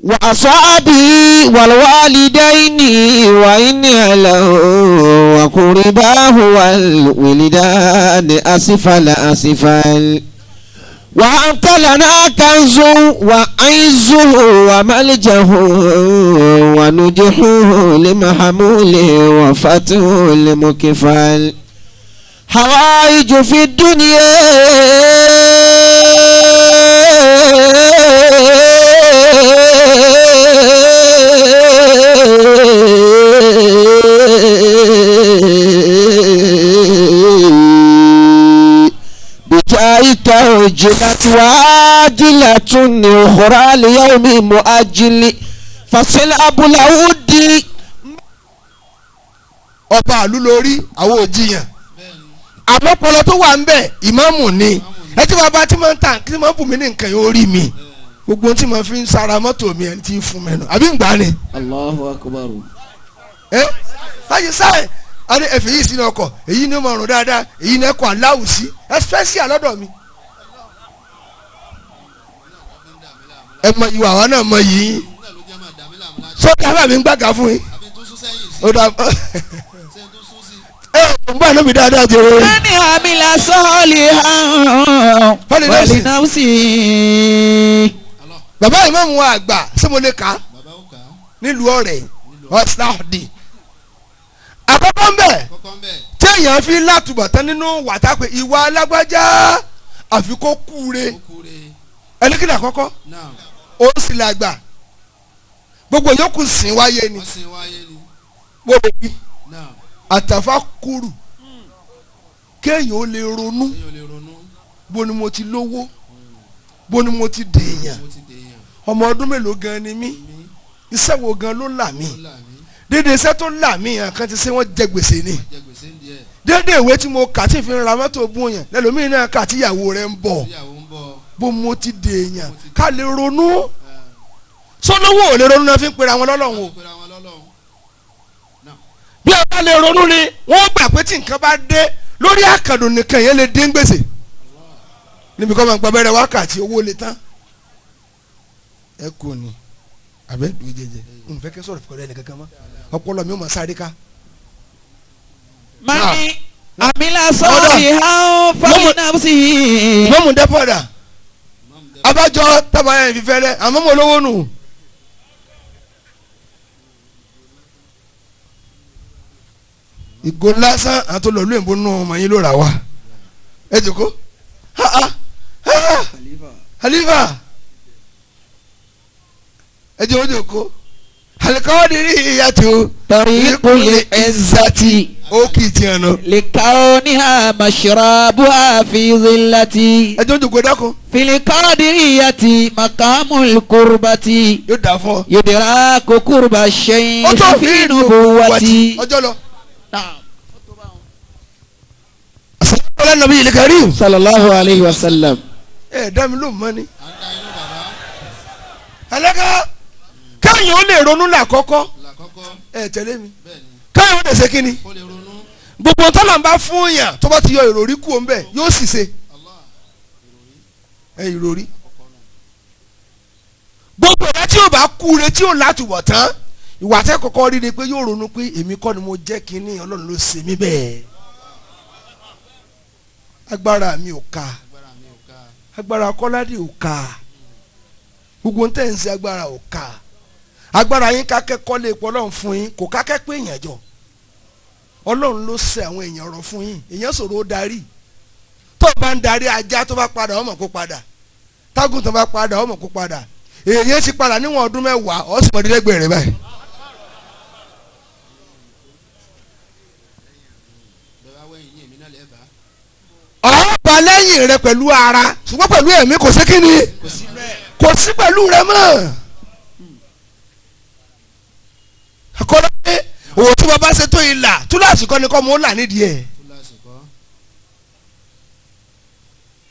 وأصحابه والوالدين وإن له وقرباه والولدان أسفل أسفل وأنت لنا كنز وعزه وملجه ونجحه لمحمول وفتح لمكفل حوائج في الدنيا بجايك أجلت وعاجلة أخرى ليوم مؤجل فصل أبو العود ọba àlú lórí àwọn òjìyàn àmọ́ ọpọlọ tó wà ń bẹ̀ ìmáàmù ni ẹ tí bàbá tí mo ń tà kí mo ń bù mí ní nǹkan yóò rí mi gbogbo tí mo fi ń sara mọ́tò mi ẹni tí ń fún mi nù àbí ń gbà ni. Allahu akbar. Ẹ láyé sáyẹ a ní ẹfẹ yìí sínú ọkọ̀ èyí ni ó máa rùn dáadáa èyí ni ẹ kọ aláwù sí ẹ special lọ́dọ̀ mi. Ẹ mọ ìwà àwa náà mọ yìí sọ́kà bá mi ń gbàgà fún yín. Ó dà ẹ ń bá lómi dáadáa jẹrẹ. Mani amila salihan falinafsi. Bàbá ìmáàmù wa àgbà ṣé mo lè kà á nílùú ọ̀rẹ́ ọ̀sláàdì. Àkọ́kọ́ ń bẹ̀ tí èèyàn fi látúbọ̀tán nínú wàtá pé ìwà alágbájá àfi kó kúre ẹni kí ni àkọ́kọ́ ó sì làgbà gbogbo yòókù sìn wáyé ni gbogbo bí àtàfà kúrú kéèyàn ó lè ronú bó ni mo ti lówó bó ni mo ti dèèyàn ọmọ ọdún mélòó gan ni mí iṣẹ́ wo gan ló là mí dédé iṣẹ́ tó là mí àkàn ti ṣe wọ́n jẹ gbèsè ni dédé ìwé tí mo kà tí fi ń ra mọ́tò bún yàn lẹ́lòmíì náà kà tíyàwó rẹ̀ ń bọ̀ bó mo ti dèèyàn ká lè ronú sọlọ́wọ́ ò lè ronú náà fi ń pera wọn lọ́lọ́run o bí a bá lè ronú ni wọ́n gbà pé tí nǹkan bá dé lórí àkàndùn nìkan yẹn lè dín gbèsè níbi kọ́ máa gba abẹ́rẹ́ wákàtí owó lè tán ẹ kò ní abẹ́ dùn jẹjẹ n fẹ́ kẹ́ sọ̀rọ̀ fún ẹnì kankan mọ́ ọpọlọ mi ò mọ̀ sáré ká. Mani amila salihan falinafsi. Mọ́mù dẹ́pọ̀dà abájọ tábà yẹn fífẹ́ rẹ àmọ́ mo lówó nù. Ìgò lásán àti olólù ìbò nù ọmọ yín ló rà wá ẹ jòkó ha ha ha Khalifa ẹ jẹ́ ojú kó alikọ́dìrí ìyàtò Tariqul izzati ó kì í tiẹ̀ nù. likauniha mashrabuha fi zillati ẹ jẹ́ ojú kó dákun fil qadiriyati maqamul qurbati yóò dà fún ọ. yudraku qurba shay'in ó tó fi nubuwati. ọjọ́ lọ. Assalamu ala nabiyil karim. Sallallahu alayhi wa sallam. Ẹ dá mi ló mọ́ ni. Alága káyọ̀ ó lè ronú làkọ́kọ́ ẹ tẹ̀lé mi káyọ̀ ó lè ṣe kí ni gbogbo tọ́lá ń bá fún yàn tó bá ti yọ ìròrí kú òun bẹ́ẹ̀ yóò sì ṣe ẹ ìròrí gbogbo ẹ̀dá tí yóò bá kú re tí yóò látùbọ̀ tán ìwà tẹ́ kọ́kọ́ rí ni pé yóò ronú pé èmi kọ́ ni mo jẹ́ kínní Ọlọ́run ló ṣe mí bẹ́ẹ̀ agbára mi ò ká agbára Kọ́ládé ò ká gbogbo ń tẹ̀ ń ṣe agbára ò ká agbára yín kákẹ́ kọ́lé epo Ọlọ́run fún yín kò kákẹ́ pé èèyàn jọ Ọlọ́run ló ṣe àwọn èèyàn rọ̀ fún yín èèyàn ṣòro ó darí tó bá ń darí ajá tó bá padà ọmọ kó padà tágùn tó bá padà ọmọ kó padà èèyàn ti padà níwọ̀n ọdún mẹ́wàá ó sì mọ̀ dídẹ́gbẹ̀rẹ̀ rẹ̀ báyìí. Ọ̀rọ̀ bá lẹ́yìn rẹ pẹ̀lú ara ṣùgbọ́n pẹ̀lú ẹ̀mí kò sí kíni kò sí pẹ̀lú rẹ mọ́. Akọ́lá pé òwò tí bàbá ṣe tó ìlà túláàsì kọ́ ni kọ́ mọ́ ó là nídìí ẹ̀.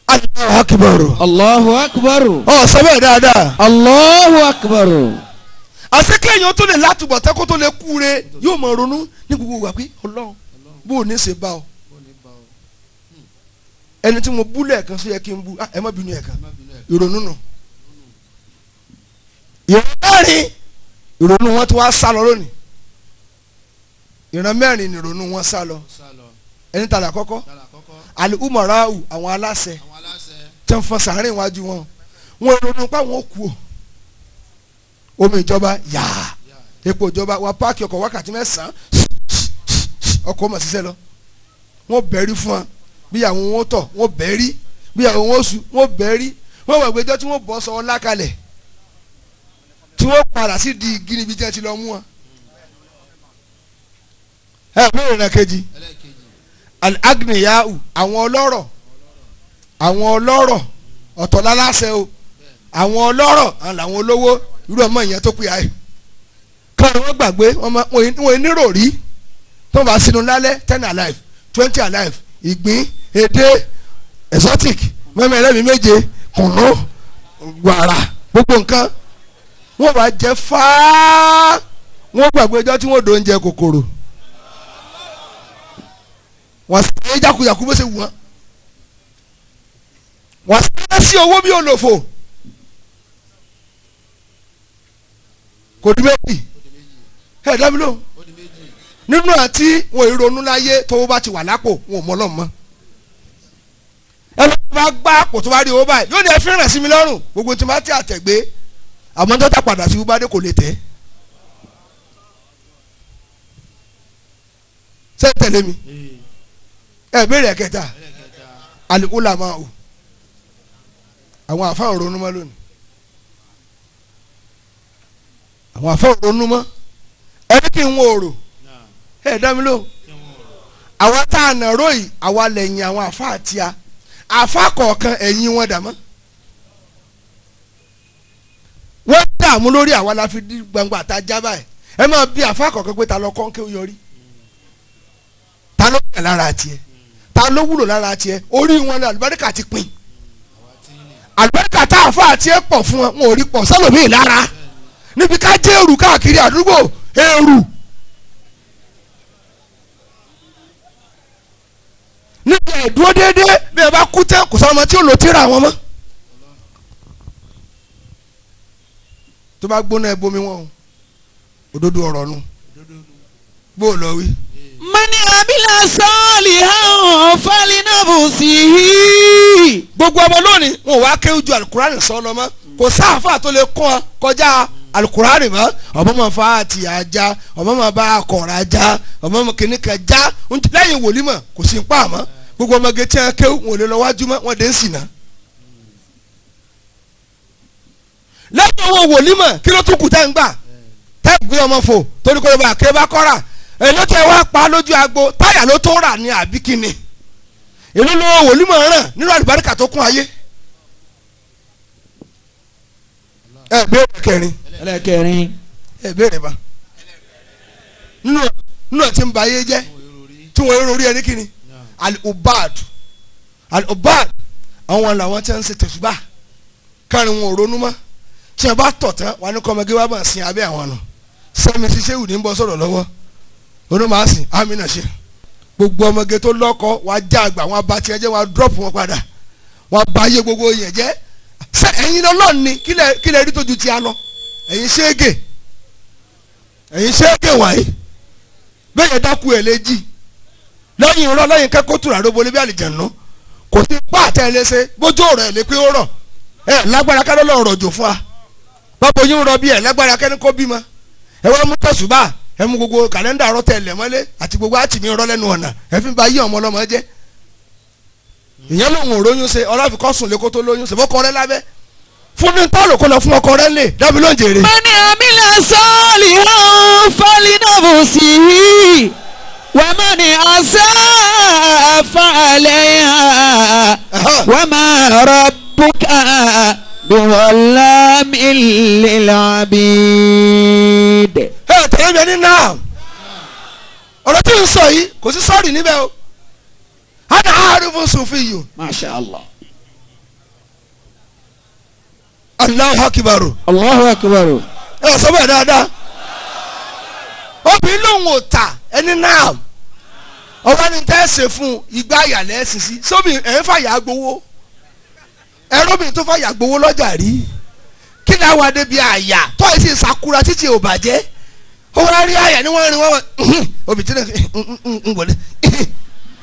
Allahu akbar. Allahu akbar. Ọ sọ bẹ́ẹ̀ dáadáa. Allahu akbar. Àṣé kéèyàn tó lè látúbọ̀ tẹ́kọ́ tó lè kúre yóò mọ̀ ronú ní gbogbo ìgbà pé Ọlọ́run bó o ní ṣe bá ọ. Ẹni tí mo bú lẹ́ẹ̀kan sọ yẹ kí n bú ẹ má bínú ẹ̀kan ìrònú nù. Ìrònú Ìrònú wọn ti wá sá lọ lónìí. Ìran mẹ́rin ni ìrònú wọn sá lọ. Ẹni tàlà kọ́kọ́ al-umara'u àwọn aláṣẹ tí wọ́n fọn sàárín iwájú wọn. Wọn ìrònú pa wọn kú o. Omi ìjọba yáa, epo ìjọba wa páàkì ọkọ̀ wákàtí 9 ọkọ̀ ọmọ ṣiṣẹ́ lọ. Wọ́n bẹ̀rí fún wa bí àwọn wọn tọ̀, wọ́n bẹ̀rí bí àwọn wọn sùn, wọ́n bẹ̀rí. Wọ́n wà gbẹjọ́ tí wọ́n bọ́ sọ ọlá kalẹ̀ tí wọ́n padà sí di igi níbi tí wọ́n ti lọ mú wọn. Ẹ bẹ́ẹ̀ rìn kejì al-agniyau àwọn ọlọ́rọ̀, àwọn ọlọ́rọ̀ ọ̀tọ̀ láláṣẹ o, àwọn ọlọ́rọ̀ àwọn làwọn olówó irú ọmọ ìyẹn tó pè áyè káwọn wọn gbàgbé wọn nírò rí tó bá sínú lálẹ́ 10 alive 20 alive ìgbín èdè exotic mẹ́mẹ́ ẹlẹ́mìí méje kùnú wàrà gbogbo nǹkan wọ́n bá jẹ fáá wọ́n gbàgbé ọjọ́ tí wọ́n do oúnjẹ kòkòrò wọ́n sáré jákujàku bó ṣe wù wọ́n wọ́n sáré sí owó bí olòfò kò di méjì ẹ dábìlì o nínú àti wọn ìrònú láyé tówó bá ti wà lápò wọn ò mọ Ọlọ́run mọ́. Ẹ ló bá gbá àpò tó bá rí owó báyìí yóò ní ẹ fẹ́ràn sí mi lọ́rùn gbogbo tí ma ti àtẹ̀gbé àmọ́ tó ta padà sí wúbádé kò lè tẹ̀. Ṣé tẹ̀lé mi? Ẹ béèrè ẹ̀kẹta al-ulama o àwọn àfa òrónú mọ́ lónìí, àwọn àfa òrónú mọ́ ẹni kí n wọ́n òrò ẹ dá mi lóhùn. Àwa tá a nà róyì àwa lẹ́yìn àwọn àfa àti a àfa kọ̀ọ̀kan ẹ̀yìn wọn dà mọ́. Wọ́n dààmú lórí àwa la fi di gbangba tá a já báyìí. Ẹ máa bí àfa kọ̀ọ̀kan pé ta lọ kọ́ kí ó yọrí, ta ló yàn lára tiẹ̀, ta ló wúlò lára tiẹ̀. Orí wọn ni àlùbáríkà ti pín. Àlùbáríkà tá àfa àti ẹ̀ pọ̀ fún wọn, wọn ò rí pọ̀ sálòmíì lára níbi ká jẹ́ èrù káàkiri àdúgbò èrù. Níbi àìdúró déédéé bí ẹ bá kú tẹ́ kò sọ́mọ tí ò lò tíra wọn mọ́. Tó bá gbóná ẹ bomi wọn o, òdodo ọ̀rọ̀ nu bó o lọ wí. Mani abila salihan falinabusihi. Gbogbo ọmọ lónìí wọn ò wá kéwú ju alukurani sọ lọ mọ́, kò sáfà tó lè kọ́ ọ kọjá alukurani mọ́. Ọmọ máa fa àti ajá, ọmọ máa bá akọ̀rọ̀ ajá, ọmọ máa kìnnì kan já lẹ́yìn wòlímọ̀ kò sí pa mọ́. Gbogbo ọmọge tí wọn kéwú wọn ò lè lọ wájú mọ́, wọn dé ń sìn náà. Lẹ́yìn owó wòlímọ̀ kí ló tún kù tẹ́ ń gbà tẹ́ ń gbé ọmọ fò torí kó ló bá ké bá kọ́ra èló tẹ wá pa lójú agbo táyà ló tó rà ní àbí kíni èló ló wòlímọ̀ ràn nínú àlùbáríkà tó kún ayé. Ẹ béèrè kẹrin. Ẹlẹ́kẹrin. Ẹ béèrè bá nínú ẹ ti ń ba ayé jẹ́ tí wọ́n rí ẹni kíni al-ubad al-ubad àwọn làwọn tí wọ́n ń ṣe tẹ̀sùbà kárin wọn ò ronú mọ́ tí wọ́n bá tọ̀ tán wọn ní kọ́mọgé wá bá sin abẹ́ àwọn nù sẹ́mi ti ṣéwù ní bọ́ sọ̀rọ̀ lọ́wọ́ onímọ̀-àsìn amínà ṣe gbogbo ọmọge tó lọ́kọ wàá já àgbà wọn bá tiẹ̀ jẹ́ wọn dúrọ́pù wọn padà wọn bá ayé gbogbo yẹn jẹ́ ṣé ẹ̀yin lọ́lọ́ọ̀ ni kílẹ̀ rí tójú ti a lọ ẹ̀yin ṣéègè ẹ̀yin ṣéègè wáyé bẹ́ẹ̀ yẹn dákú ẹ̀ léjì lẹ́yìn irọ́ lẹ́yìn kẹ́kọ̀ọ́ tura ló bolé bí àlìjẹ̀nu kò sí pa àtẹ ẹ léṣe bójú ọ̀rọ̀ ẹ̀ lé pé ó rọ̀ ẹ̀ lágbára kẹ́lọ́ lọ́rọ̀ rọ̀jò fún wa bábo yín rọ bí ẹ̀ lágbára kẹ́ni kó bímọ ẹ wá mú tẹ̀sùbà ẹ mú gbogbo kàlẹ́ndà rọ tẹ̀ lẹ̀ mọ́lé àti gbogbo àtìmí rọ lẹ́nu ọ̀nà ẹ fi ba yí ọmọ ọlọ́mọ jẹ́ ìyẹn lòun ò róyún ṣe ọlọ́fikọ́ sùn lé kó tó lóyún ṣe fọkọ rẹ lábẹ́ fún mi tọ́lù kó lọ fún ọkọ rẹ lè dábì ló ń jèrè. Mani amila salihan falinabusihi wa mani asaa fa'alayha wa ma rabbuka biwallamin lil abid. Ẹ tẹ̀lé mi ẹni náà ọ̀rọ̀ tí ń sọ yìí kò sí sọ́ọ̀rì níbẹ̀ o hana àárẹ̀ sufi yìí. Masha Allah. Allahu akibaru. Allahu akibaru. Ẹ sọ bẹ́ẹ̀ dáadáa obìnrin lòun ò ta ẹni náà ọba ní tẹ́ ẹ ṣe fún igbá àyàlẹ́ ẹ̀sìn sí sóbì ẹ̀ ń fàyà gbowó ẹ̀rọ́bìnrin tó fàyà gbowó lọ́jà rí Kí ni àwọn adébí àyà tó ẹ̀ sì sakura títí ò bàjẹ́ ó wá rí àyà ni wọ́n rin wọ́n obì tí ń wọlé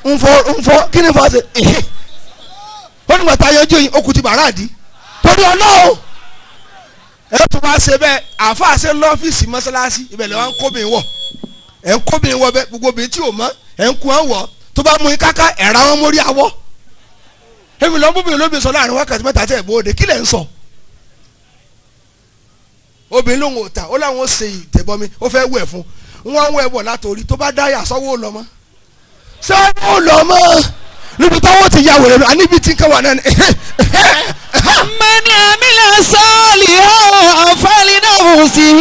ń fọ kí ni fọ́ ṣe ó ní bàtà yọjú yìí ó kù ti bàrà dì torí ọlọ́ọ̀ ẹ tún wá ṣe bẹ́ẹ̀ àáfàá ṣe lọ́fíìsì mọ́ṣáláṣí ibẹ̀ lè wá ń kóbìn wọ̀ ẹ̀ ń kóbìn wọ̀ bẹ́ẹ̀ gbogbo obìnrin tí ò mọ́ ẹ̀ ń kú ẹ̀ wọ̀ tó bá mú yín káká ẹ̀ ra wọn mórí awọ́ èmi lọ́n bóbìnrin lóbi sọ láàrin wákàtí mẹ́ta tẹ̀ bóde kí lẹ̀ ń sọ. Obìnrin lòun ò tà ó láwọn ó ṣe ìtẹ̀bọmi ó fẹ́ wẹ̀ fún wọn wẹ̀ bọ̀ látòrí tó bá dáyà sọ́wọ́ lọ mọ́ sọ́wọ́ lọ mọ́ níbi táwọn ti ya wèrè lọ àníbi tí ń kẹwàá náà ni. من عمل صالحا فلنفسه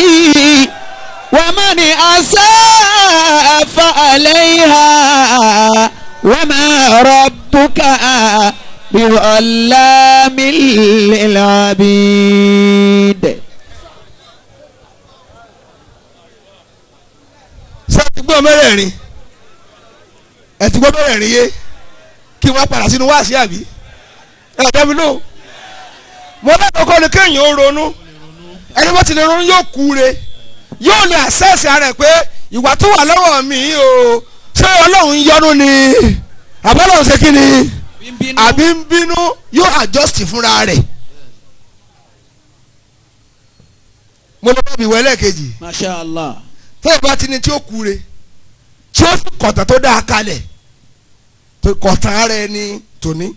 ومن أساء فعليها وما ربك بظلام للعبيد. Ṣé ẹ ti gbọ́ mẹ́rẹ̀ẹ̀rin? Ẹ ti gbọ́ mẹ́rẹ̀ẹ̀rin yé kí wọ́n padà sínú wáàsí àbí? Ẹ dá mi lóhùn. Mo lẹ́kọ̀ọ́kọ́ ni kéèyàn ó ronú ẹni wọ́n ti lè ronú yóò kú re yóò lè àṣẹ́sì ara ẹ̀ pé ìwà tó wà lọ́wọ́ mi o ṣé Ọlọ́run yọ́nú ni àbọ́lọ́run ṣe kí ni àbí ń bínú yóò adjust fúnra rẹ̀. Mo lọ bá mi wọ ẹlẹ́ẹ̀kejì. Masha Allah. Tẹ́lẹ̀ bá ti ní tí ó kú re tí ó fi kọ̀tà tó dáa kalẹ̀ kọ̀tà rẹ̀ ni tòní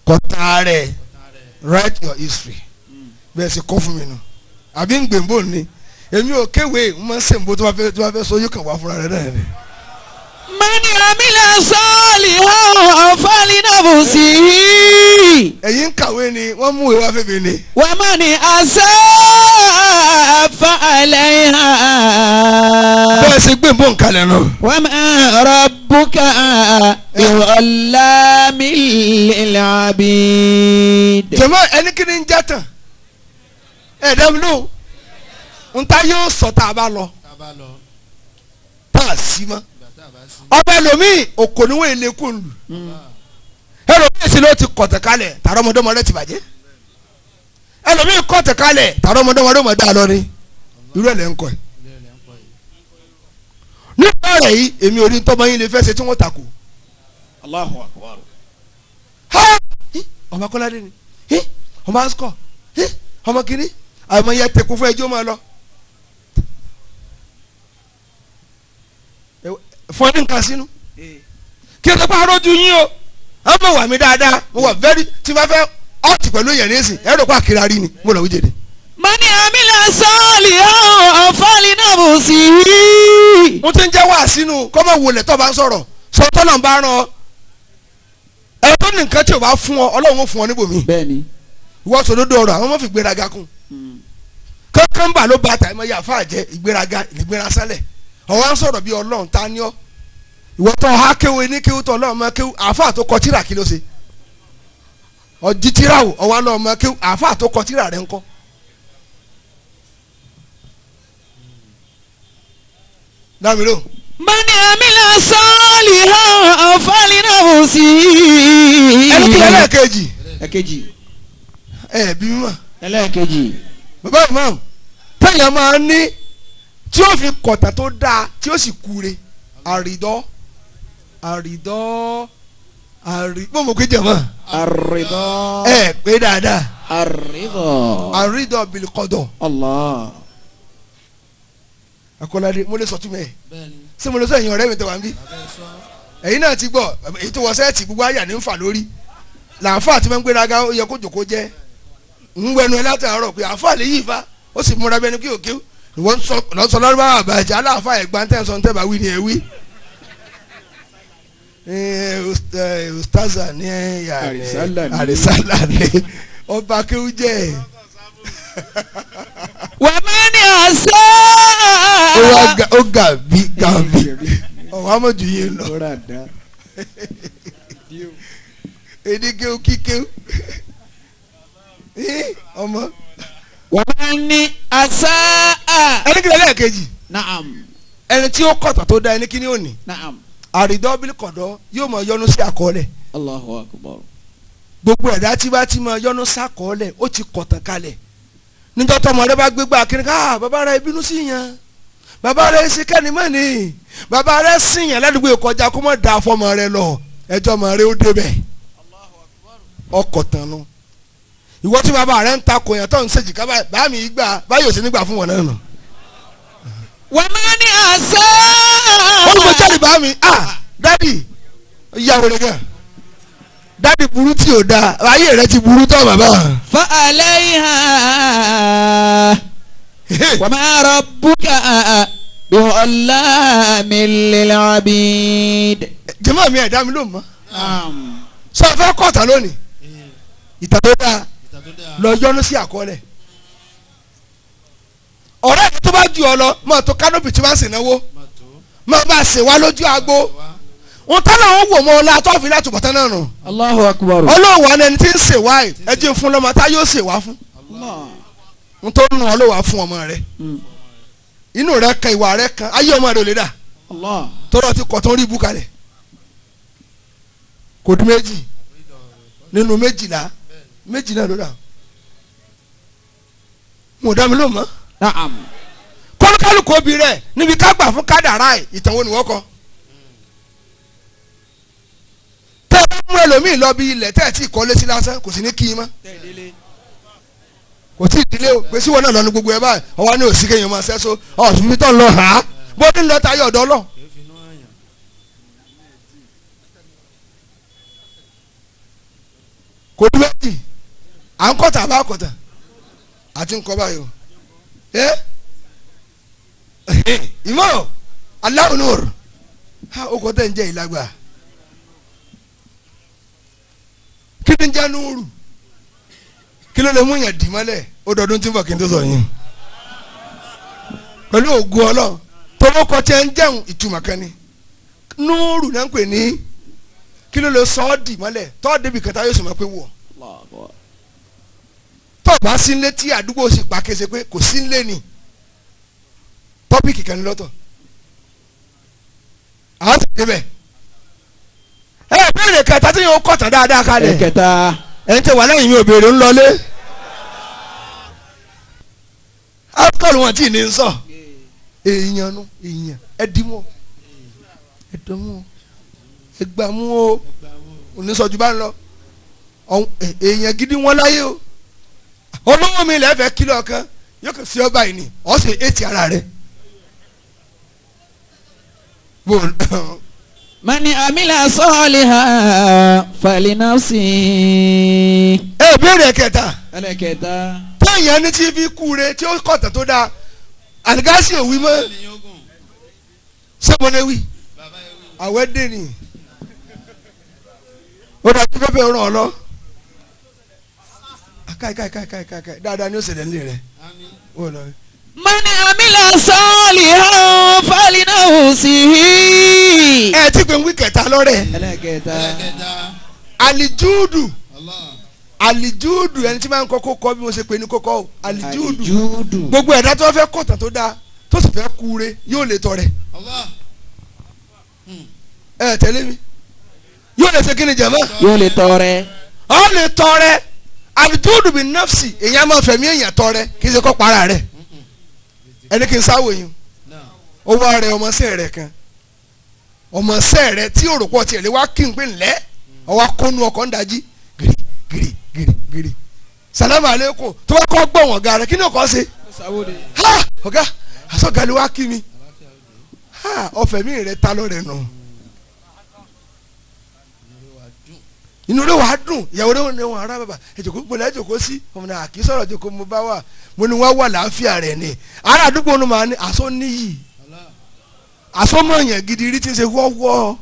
kọ̀tà rẹ̀ write your history bẹ́ẹ̀ sì kọ́ fún mi nù àbí ń gbèǹbò ni èmi ò kéwèé ń máa ń sèǹbó tó bá fẹ́ sọ yóò kàn wá fúnra rẹ̀ náà ni. من عمل صالحا فلنفسه Ẹ̀yin ń kàwé ni wọ́n mú ìwé wá fún mi ni. ومن أساء فعليها Bẹ́ẹ̀ sì gbèǹbò nkalẹ̀ nù. وما ربك بظلام للعبيد. Jẹ̀mọ́ ẹni kí ni ń jẹ́ tán ẹ̀ dẹ́mi lóhùn n ta yóò sọ tá a bá lọ tá a sí mọ́ ọba ẹlòmíì òkò níwọ̀n èlé kò lù ẹlòmíì sì ló ti kọ̀tẹ̀ kalẹ̀ tààrọ̀ ọmọdéọmọ rẹ ti bàjẹ́ ẹlòmíì kọ̀tẹ̀ kalẹ̀ tààrọ̀ ọmọdéọmọ rẹ mọ̀ dá lọ ni irú ẹ̀ lẹ́ ń kọ́ ẹ̀ nípa rẹ̀ yìí èmi ò ní tọ́mọ yín lè fẹ́ ṣe tí wọ́n takò. Allahu Akbar. Ha ọmọ akọ́ládé ni ọmọ asukọ ọmọ kìíní àmọ́ yẹ tẹkun fún ẹjọ́ máa lọ. Fún ẹ ní nǹkan sínú kí ẹ tó pa arójú yín o ẹ mọ̀ wà mí dáadáa mo wà very tí wọ́n fẹ́ ọ̀tì pẹ̀lú yẹn nísìn ẹ rò pé àkìrà rí ni mo lọ wíjẹ ni. من عمل صالحا فلنفسه. Mo ti ń jẹ́ wá sínú kọ́mọ wọlé tó bá ń sọ̀rọ̀ sọ́tọ́ náà bá rán ọ ẹ tó ní nǹkan tí o bá fún ọ Ọlọ́run ó fún ọ níbòmí. Bẹ́ẹ̀ni. Ìwọ sòdodo ọ̀rọ̀ àwọn ọmọ fi gbéraga kún kọ́kànbà ló ba tàìmọ̀ yà fà jẹ́ ìgbéraga ìgbéra sálẹ̀ ọ̀wá ń sọ̀rọ̀ bí Ọlọ́run ta ni ọ́ ìwọ tó ha kéwu ní kéwu tó Ọlọ́run mọ kéwu àáfà tó kọ tíra kí ló ṣe ọjí tíra wò ọwá lọ́ọ́ mọ kéwu àáfà tó kọ tíra rẹ̀ ńkọ́. Dámilò. من عمل صالحا فلنفسه. Ẹni kí ẹlẹ́ẹ̀kejì. Ẹ̀kejì. Ẹ bí mímọ́. Ẹlẹ́ẹ̀kejì. Bàbá imam tẹ̀yàn máa ń ní tí ó fi kọ̀tà tó dáa tí ó sì kúre àrídọ́ àrídọ́ àrí mo mọ̀ pé jẹ̀mọ́. Àrídọ́. Ẹ pé dáadáa. Àrídọ́. Àrídọ́ bìlìkọ̀dọ̀. Allah. Akọ́ládé mo lè sọ túmọ̀ ẹ̀ ṣé mo lè sọ ẹ̀yin ọ̀rẹ́ mi tẹ̀ wá ń bí ẹ̀yin náà ti gbọ́ èyí tó wọ sẹ́ẹ̀tì gbogbo àyà ní ń fà lórí làǹfà àti máa ń gbéraga ó yẹ kó jòkó jẹ́ ń wẹnu ẹ látàárọ̀ pé àǹfà lè yí ìfà ó sì múra bẹni kí òkè ìwọ ń sọ lọ́rùbá àbàjẹ́ aláàfà ẹ̀gbá tẹ̀ ń sọ tẹ̀ bá wí ni ẹ wí. Ustaza ní àrísálà ní ọba kéwú jẹ́. Wà á máa ní àṣà. Ó gàbí gàbí ọ̀wá mọ̀jú yín lọ. Èdè kéwú kíkéwú ọmọ. Wà á ní àṣà. Ẹni kí ni ẹlẹ́ẹ̀kejì. Naam. Ẹni tí ó kọ̀tà tó dá ẹni kí ni ó ní. Naam. Àrídọ́bìlì kọ̀dọ̀ yóò mọ yọnu sí àkọọ́lẹ̀. Allahu Akbar. Gbogbo ẹ̀dá tí bá ti mọ yọnu sí àkọọ́lẹ̀ ó ti kọ̀tàn kalẹ̀. Níjọ́ tọmọ rẹ bá gbégbá kiri ká bàbá rẹ bínú sí yẹn, bàbá rẹ ṣe kẹ́ni mọ́ ni, bàbá rẹ sìn yẹn ládùúgbò kọjá kó mọ̀ da fọmọ rẹ lọ, ẹjọ́ ọmọ rẹ ó débẹ̀ ọkọ̀ tán nu. Ìwọ tí bàbá rẹ ń ta kò yẹn tó ń ṣèjì ká bá mi gbà báyìí ò sí nígbà fún wọn náà nù. Wọ́n máa ní àṣà. Wọ́n ní mo jáde bá mi, ah dádì ìyàwó rẹ gan, dádì burú tí ò dáa, ayé rẹ ti burú tán bàbá. Fa alayha wa ma rabbuka bi'allamin lil abid. Jẹ́mọ́ mi ẹ̀dá mi ló mọ́. Sọ fẹ́ kọ̀tà lónìí, ìtàn tó dáa lọ yọnu sí àkọọ́lẹ̀. Ọ̀rẹ́ mi tó bá ju ọ lọ máa tó kánópì tí wọ́n sì náwó, máa bá a sè wá lójú agbo. Wọn tán náà wò mọ́ ọ la tó fi láti bọ̀tán náà nù. Allahu akbar. Ọlọ́wọ́ ni ẹni tí ń sè wá yìí, ẹ jẹ́ fún lọ́mọ tá yóò sè wá fún. N tó nù ọlọ́wà fún ọmọ rẹ. Inú rẹ kan, ìwà rẹ kan, ayé ọmọ rẹ ò lè dà. Tọ́lọ́ ti kọ̀ tó ń rí ibú kalẹ̀. Kò dín méjì nínú méjìlá, méjìlá ló dà. Mo dá mi ló mọ́. Kọ́lùkálùkù obì rẹ̀ níbi ká gbà fún kádàrá ẹ̀, ìtàn wo ni wọ́n kọ? Tẹ́ ẹ bá mú ẹlòmíì lọ bí ilẹ̀ tẹ́ ẹ tí kọ́ létí lásán, kò sí ní kí n mọ́. Kò tí ì dílé o, pé síwọ́n náà lọ ní gbogbo ẹ báyìí, ọwọ́ ní òsì kéèyàn máa sẹ́sọ, ọ̀sùn fi tán lọ hàn án, bó ní lọ tayé ọ̀dọ́ lọ. Kò ní méjì, à ń kọ́tà bá kọ́tà, àti ń kọ́ báyìí o. Ìmọ̀ Allahu Nur, ó kọ́ tẹ̀ ń jẹ́ ìlágbà. Kí ni ń jẹ́ núrù? Kí ló lè mú yàn dì mọ́lẹ̀? Ó dọdún tí ń bọ̀ kí n tó sọ yín. Pẹ̀lú ògùn Ọlọ́run tọwọ́kọ tí ẹ ń jẹun ìtumọ̀ kan ni. Núrù náà ń pè ní kí ló lè sọ ọ́ dì mọ́lẹ̀ tọ́ débi kẹta yóò sì mọ̀ pé wọ̀. Tọ́ bá sí nílé tí àdúgbò sì pa kése pé kò sí nílé ni, tọ́pìkì kan ní lọ́tọ̀. Àwọn ti débẹ̀. Ẹ béèrè kẹta tí yóò kọ̀tàn dáadáa kalẹ̀. Ẹ̀kẹta. Ẹni tẹ wà lẹ́yìn mi ò béèrè ńlọlé. Alukọ́ọ̀lù wọn tí ì ní sọ. Èèyàn nu èèyàn ẹ dìímọ̀ ẹ dánwò ẹ gbàmú o, onísọjú bá ń lọ. Èèyàn gidi wọn láyé o. Olówó mi lẹ́fẹ̀ẹ́ kílọ̀ kan yóò kàn sí ọba yìí ni ọ̀ sì ètì ara rẹ̀. Mani amila saliha falinafsi. Ẹ béèrè kẹta. Ẹlẹ́kẹta. Téèyàn ní tí fi kú re tí ó kọ̀tà tó dáa, àlìgáṣí ò wí mọ́. Sọ́mọdé wí. Àwẹ̀ dé ni. Ó dájú pẹ́pẹ́ ràn ọ́ lọ. Káì káì káì káì káì dáadáa ni ó ṣẹlẹ̀ nílé rẹ̀. Mani amila saliha falinafsi. Ẹ ti pè ń wí kẹta lọ́rẹ̀. Ẹlẹ́kẹta. Alijudu. Alijudu ẹni tí máa ń kọ́kọ́ kọ́ bí mo ṣe pè ní kọ́kọ́ o. Alijudu. Gbogbo ẹ̀dá tó fẹ́ kọ̀tàn tó dáa tó sì fẹ́ kúure yóò lè tọrẹ. Ẹ tẹ̀lé mi. Yóò lè ṣe kí ni jẹ̀mọ́? Yóò lè tọrẹ. Ó lè tọrẹ. Alijudu bi nafsi, èèyàn máa fẹ̀mí èèyàn tọrẹ kì í ṣe kọ́ para rẹ̀. Ẹni kì í sáwò yín. Ó wá rẹ ọmọọṣẹ́ rẹ̀ kan. Ọmọọṣẹ́ rẹ̀ tí òròpọ̀ tiẹ̀ lé wá kí n pè ńlẹ́. Ọwọ́ akónú ọkọ̀ ń dají. Gírí gírí gírí gírí. Salamu aleykum. Tó bá kọ́ gbọ̀n ọ̀gá rẹ̀ kí ni ọkọ̀ ṣe? Ha! Ọ̀gá àsọ̀gá ló wá kí mi. Ha! Ọ̀fẹ́ mi rẹ̀ ta lọ́rẹ̀ nù. Inú rẹ̀ wàá dùn, ìyàwó rẹ̀ ní wọn ará bàbá ẹ̀jọ̀kọ́ gbọ́dọ̀ ẹ̀jọ̀kọ́ sí ọmọ náà kì í sọ̀rọ̀ jòkó mo bá wà mo ní wọ́n wà láàfíà rẹ̀ ni. Ará àdúgbò ní màá ní àsọ níyì àsọmọ̀yàn gidi rí ti ṣe wọ́wọ́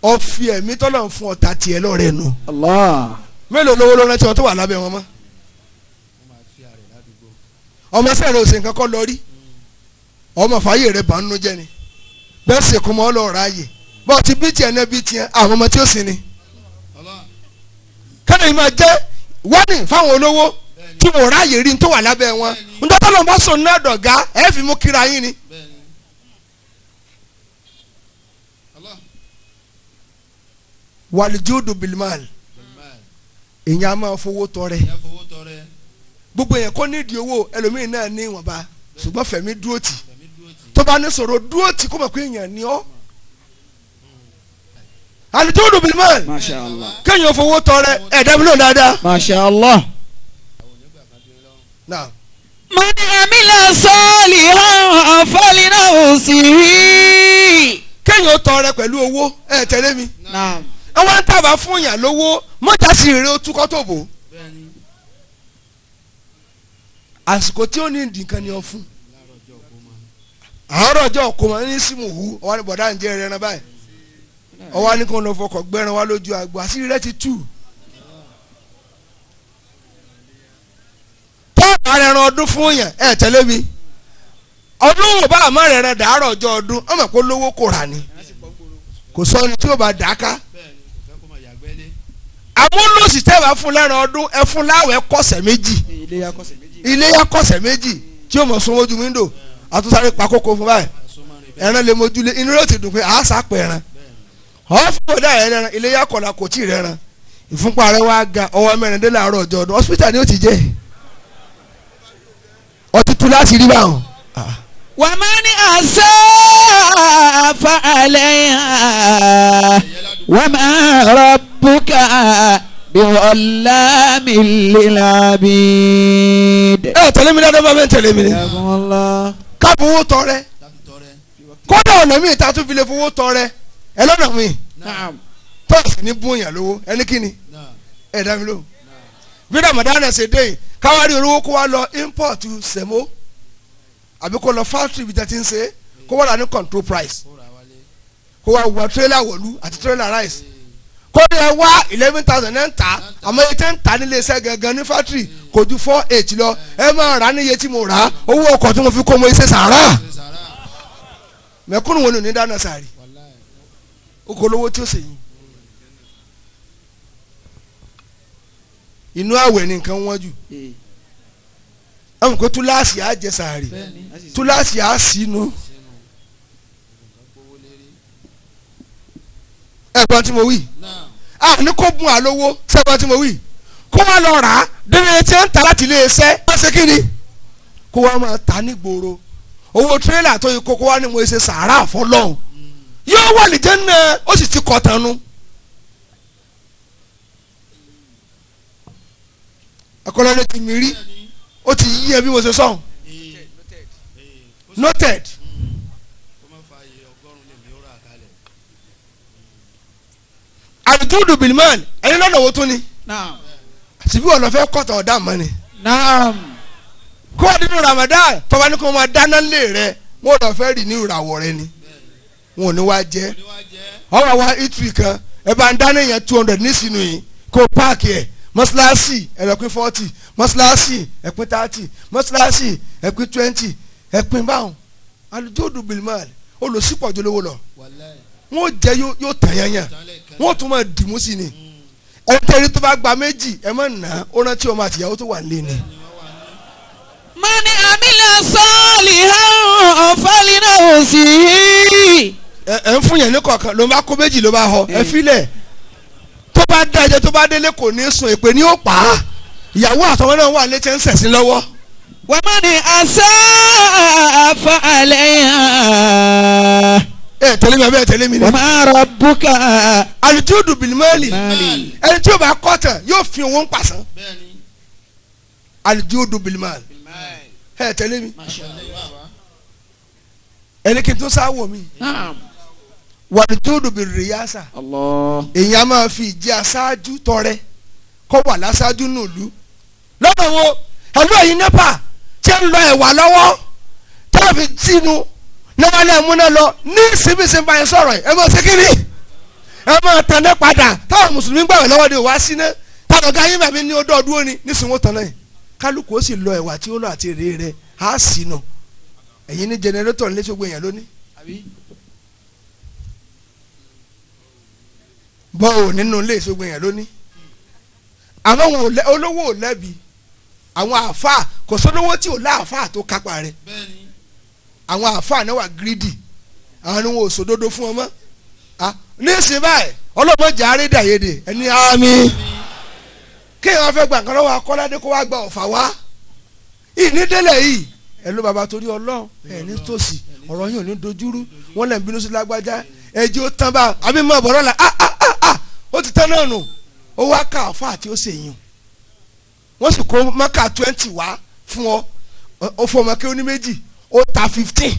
ọ̀fi ẹ̀mí tọ́lọ̀ ń fún ọ̀tá tiẹ̀ lọ́rẹ̀ nù. Mélòó lówó ló rántí wọn tó wà lábẹ́ wọn mọ́? Ọmọ sẹ́rẹ̀ òsè nǹkan kọ́ lọ rí, ọmọ fàáyé rẹ̀ bá ń nu jẹ́ ni, bẹ́ẹ̀ sì kún mọ́ ọlọ́ọ̀rọ̀ ayè bọ́ọ̀ ti bí tiẹ̀ náà bí tiẹ̀ àwọn ọmọ tí ó sì ni. Kẹ́ni máa jẹ́ wọ́nì fáwọn olówó tí wọ́n ráàyè rí tó wà lábẹ́ wọn. Ntọ́tọ́ lọ́n bá sọ náà dọ̀gá ẹ̀ fi mú kíra yín ni. Wàlìjúdù bìlímàl, èèyàn á máa fowó tọrẹ. Gbogbo yẹn kó nídìí owó ẹlòmíín náà ní ìwọ̀nba ṣùgbọ́n fẹ̀mí dúró tì tó bá ní sọ̀rọ̀ dúró tì kó mọ̀ pé èèyàn ni ọ́. Àlùjọ́dù bìlímọ̀n Masha Allah. kéèyàn fowó tọrẹ ẹ̀dá mi lóun dáadáa. Masha Allah. Náà. Man amila salihan falinafsihi. Kéèyàn tọrẹ pẹ̀lú owó ẹ tẹ̀lé mi. Naam. Àwọn ń tàbá fún yàn lówó mọ́jà sí rere ó túkọ́ tó bò. Àsìkò tí ó ní ìdí nǹkan ni ọ fún. Àárọ̀ ọjọ́ kò mọ̀ ní símù hu ọwọ́ ni bọ̀dá ń jẹ́ ẹran báyìí. Ọwọ́ ni kò lọ fọkọ̀ gbẹ́ran wá lójú agbo àṣírí rẹ ti tú. Tọ́ọ̀bù ara ẹran ọdún fún yàn ẹ tẹ̀lé mi. Ọdún wò bá àmọ́ rẹ̀ rẹ̀ dàárọ̀ ọjọ́ ọdún ọmọ kó lówó kò rà ni. Kò sọ ni tí ó bá dà á ká. Àwọn olóòsì tẹ́ bá fún lẹ́ran ọdún ẹ fún láwẹ̀ kọ̀sẹ̀ méjì iléyà kọ̀sẹ̀ méjì tí ó mọ̀ sún ojú wíńdò àtúnṣe pa kókó fún báyìí ẹran lè mojúlé inú rẹ̀ ti dùn pé àásà pẹ̀ ẹran ọ̀fọ̀ ọ̀dà ẹran iléyà kọ̀la kò tí ì rẹran ìfúnpá rẹ̀ wá ga ọwọ́ mẹ́rin dé láàárọ̀ ọjọ́ ọdún hospital ni ó ti jẹ́ ọtí tú láti rí báwọn. Wa man asaa fa alayha wa ma rabbuka biwallamin lil abid. Ẹ tẹ̀lé mi dáadáa bá mi tẹ̀lé mi ni Jazakumullah. ká fowó tọrẹ kódà ọ̀nà míì ta tún fi lè fowó tọrẹ ẹ lọ́nà míì Naam. tọ́ọ̀sì ní bóyá lówó ẹni kíni ẹ dá mi lóhùn bí Ramadan ṣe dé yìí káwárí olówó kó wá lọ import sẹ̀mó àbí kó lọ factory ibi tẹ́ ti ń ṣe kó wá rà ní control price kó wá wọ trailer wọ̀lú àti trailer rice kó lè wá 11,000 náà ń tà àmọ́ iye tẹ́ ń tà nílé iṣẹ́ gangan ní factory kò ju 4,800 lọ ẹ máa rà ní iye tí mo rà á owó ọkọ̀ tí mo fi kó mo ṣe sàárà mẹ̀kúnnù wo ni ò ní dáná sàárì ó kò lówó tí ó ṣe yìí inú àwẹ̀ ni nǹkan wọ́n jù àwọn kò túláàsì á jẹ sàárì túláàsì á sínú. Ẹ̀gbọ́n tí mo wí a ní kó bùn àlówó sẹ́gbọ́n tí mo wí kó wá lọ rà á dédé tí ń ta láti ilé iṣẹ́ wọ́n ṣe kí ni kó wá máa ta ní gbòòrò owó tírélà tó yẹ kó wá ní mo ṣe sàárà fọlọ́hún yóò wà lè jẹ́ náà ó sì ti kọ̀ tánu. Akọ́lọ́lé ti mi rí ó ti yí ẹ bí mo ṣe sọ̀hún noted. Àdùdù bìlímọ̀n ẹni lọ́nà wo tún ni Naam. síbí wọn lọ fẹ́ kọ̀tà ọ̀dà mọ́ ni. Naam. Kó o nínú Ramadan tọ́ba ní kó máa dáná lé rẹ wọn lọ fẹ́ rì ní ìràwọ̀ rẹ ni wọn ò ní wá jẹ́ ọwọ́ wa itri kan ẹ bá ń dáná yẹn 200 nísìnyí yìí kó o páàkì ẹ̀ mọ́ṣáláṣí ẹ lọ pín 40 mọ́ṣáláṣí ẹ pín 30 mọ́ṣáláṣí ẹ pín 20 ẹ pín báwọn. Àlùjọ́dù bìlímọ̀n olùsípọ̀jù lówó lọ wọn ò jẹ yóò tàn yẹn yẹn wọn ò tún máa dìmú sí ni ẹ tẹ́lẹ̀ tó bá gba méjì ẹ má nà ó rántí ọmọ àtìyàwó tó wà nílé ni. Man amila salihan falinafsihi. Ẹ ń fún yẹn ní kọ̀ọ̀kan ló bá kó méjì ló bá họ ẹ filẹ̀ tó bá dá ẹjẹ tó bá délé kò ní sùn èpè ní ó pa á ìyàwó àtọwọn náà wà létí ń sẹ̀sìn lọ́wọ́. Wa man asaa fa alayha. Ẹ tẹ̀lé mi àbẹ́ ẹ tẹ̀lé mi ni. Wa ma rabbuka. Àlùjọ́dù bìlímọ́ọ̀lì Mali. ẹni tí yóò bá kọ́ tán yóò fi owó ń pàṣán. Àlùjọ́dù bìlímọ́ọ̀lì ẹ tẹ̀lé mi ẹni kí n tún sáwọ̀ mi. Naam. Wàlùjọ́dù bìrìyàsà Allah. èèyàn máa fi ìjẹ́ aṣáájú tọrẹ kọ́ wà láṣáájú nùlú lọ́nà wo ẹ̀lú ẹ̀yin nepa tí ń lọ ẹ̀wà lọ́wọ́ tí wọ́n fi sínú náwó múná lọ ní síbísí báyìí sọ̀rọ̀ ẹ̀ máa ṣe kíni ẹ máa tẹ̀lé padà táwọn mùsùlùmí gbàgbé lọ́wọ́ de wá síná táwọn ọ̀gá yín bàbí ní ọdọ ọdún òní nísìnyí wọ́n tán náà kálukú ó sì lọ ẹ̀wà tí ó lọ àti èrè rẹ̀ á sínú ẹ̀yin ní jẹnẹrétọ̀ nílé ṣogbo èèyàn lónìí bọ́ọ̀ nínú ilé ìṣògùn èèyàn lónìí àmọ́ wọn olówó ò lẹ́bi àwọn àáfàá kò sólówó tí ò láàfáà tó kápá rẹ̀ àwọn àáfàá náà wà gírídì àwọn ni wọn ò sòdodo fún ọmọ ní ìsìn báyìí ọlọ́mọdé àrídàyédè ẹni àmì kéèyàn fẹ́ gbà nǹkan lọ́wọ́ akọ́ládé kó wá gba ọ̀fà wá Ìnídélẹ̀ yìí ẹ ló bàbá torí Ọlọ́run ẹ ní tòsí ọ̀rọ̀ yìí ò ní dojúrú wọ́n lẹ̀ ń bínú sí lágbájá ẹjẹ́ ó tán bá àbí mọ̀ bọ̀rọ̀ la ah ah ah ah ó ti tán náà nù ó wá ká àfa àti ó ṣèyàn wọ́n sì kó mọ́kà 20 wá fún ọ ó fún ọmọ kí ó ní méjì ó ta 15.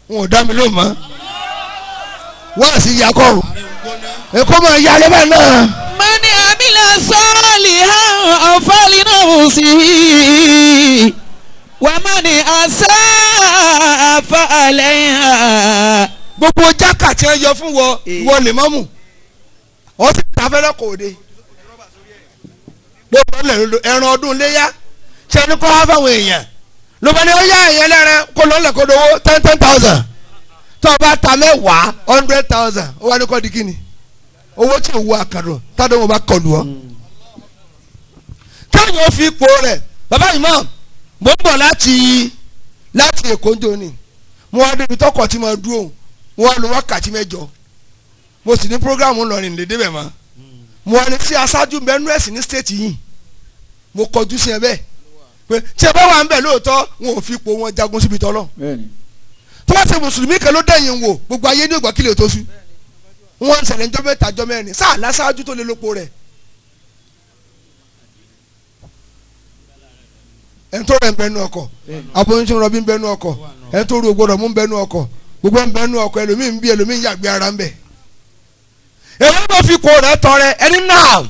Wọn ò dá mi lóhùn mọ́ wọ́n sì yà kọ́ ẹ̀kọ́ máa yà lẹ́bàá náà. من عمل صالحا فلنفسه ومن أساء فعليها. Gbogbo jákà tí wọ́n yọ fún wọ wọ lè mọ́mù ọ sì ta fẹ́rẹ́ kò dé gbogbo ẹran ọdún léyà ṣe ni kọ́ wá fáwọn èèyàn ló bá ní ó yá èèyàn lẹ́rẹ̀ kó lọ́lẹ̀ kó dowó 10,000 tó o bá ta mẹ́wàá 100,000 ó wà ní kọ́ di kíni owó tí ò wú àkàdùn tádùn wọn bá kọlù ọ. Káyọ̀ fi ipò rẹ̀ bàbá imam mo ń bọ̀ láti Èkó ń jóni mo wá débi tọkọ̀ tí mo dúró mo wá lò wákàtí mẹ́jọ mo sì ní programu ńlọrin lè débẹ̀ mọ́ mo wá ní sí aṣáájú bẹ́ẹ̀ ẹ̀sìn ní stéètì yìí mo kọjú sí ẹ bẹ́ẹ̀ pé tí ẹ bá wà ń bẹ̀ lóòótọ́ wọn ò fi ipò wọn jagun síbi tọ́lọ́ tó bá ṣe mùsùlùmí kan ló dẹ̀yìn wò gbogbo ayé ní ògbà kílè tó sú wọn ń ṣẹlẹ̀ ńjọ́ mẹ́ta jọ́ mẹ́rin sáà láṣáájú tó lè lópo rẹ̀ ẹni tó rẹ̀ ń bẹnu ọkọ̀ aboyún tí ń rọbí ń bẹnu ọkọ̀ ẹni tó rú ògbọ́dọ̀ mú ń bẹnu ọkọ̀ gbogbo ń bẹnu ọkọ̀ ẹlòmíì ń bí ẹlòmíì ń yàgbé ara ń bẹ̀. Èyí ló fi kó rẹ̀ tọrẹ ẹni náà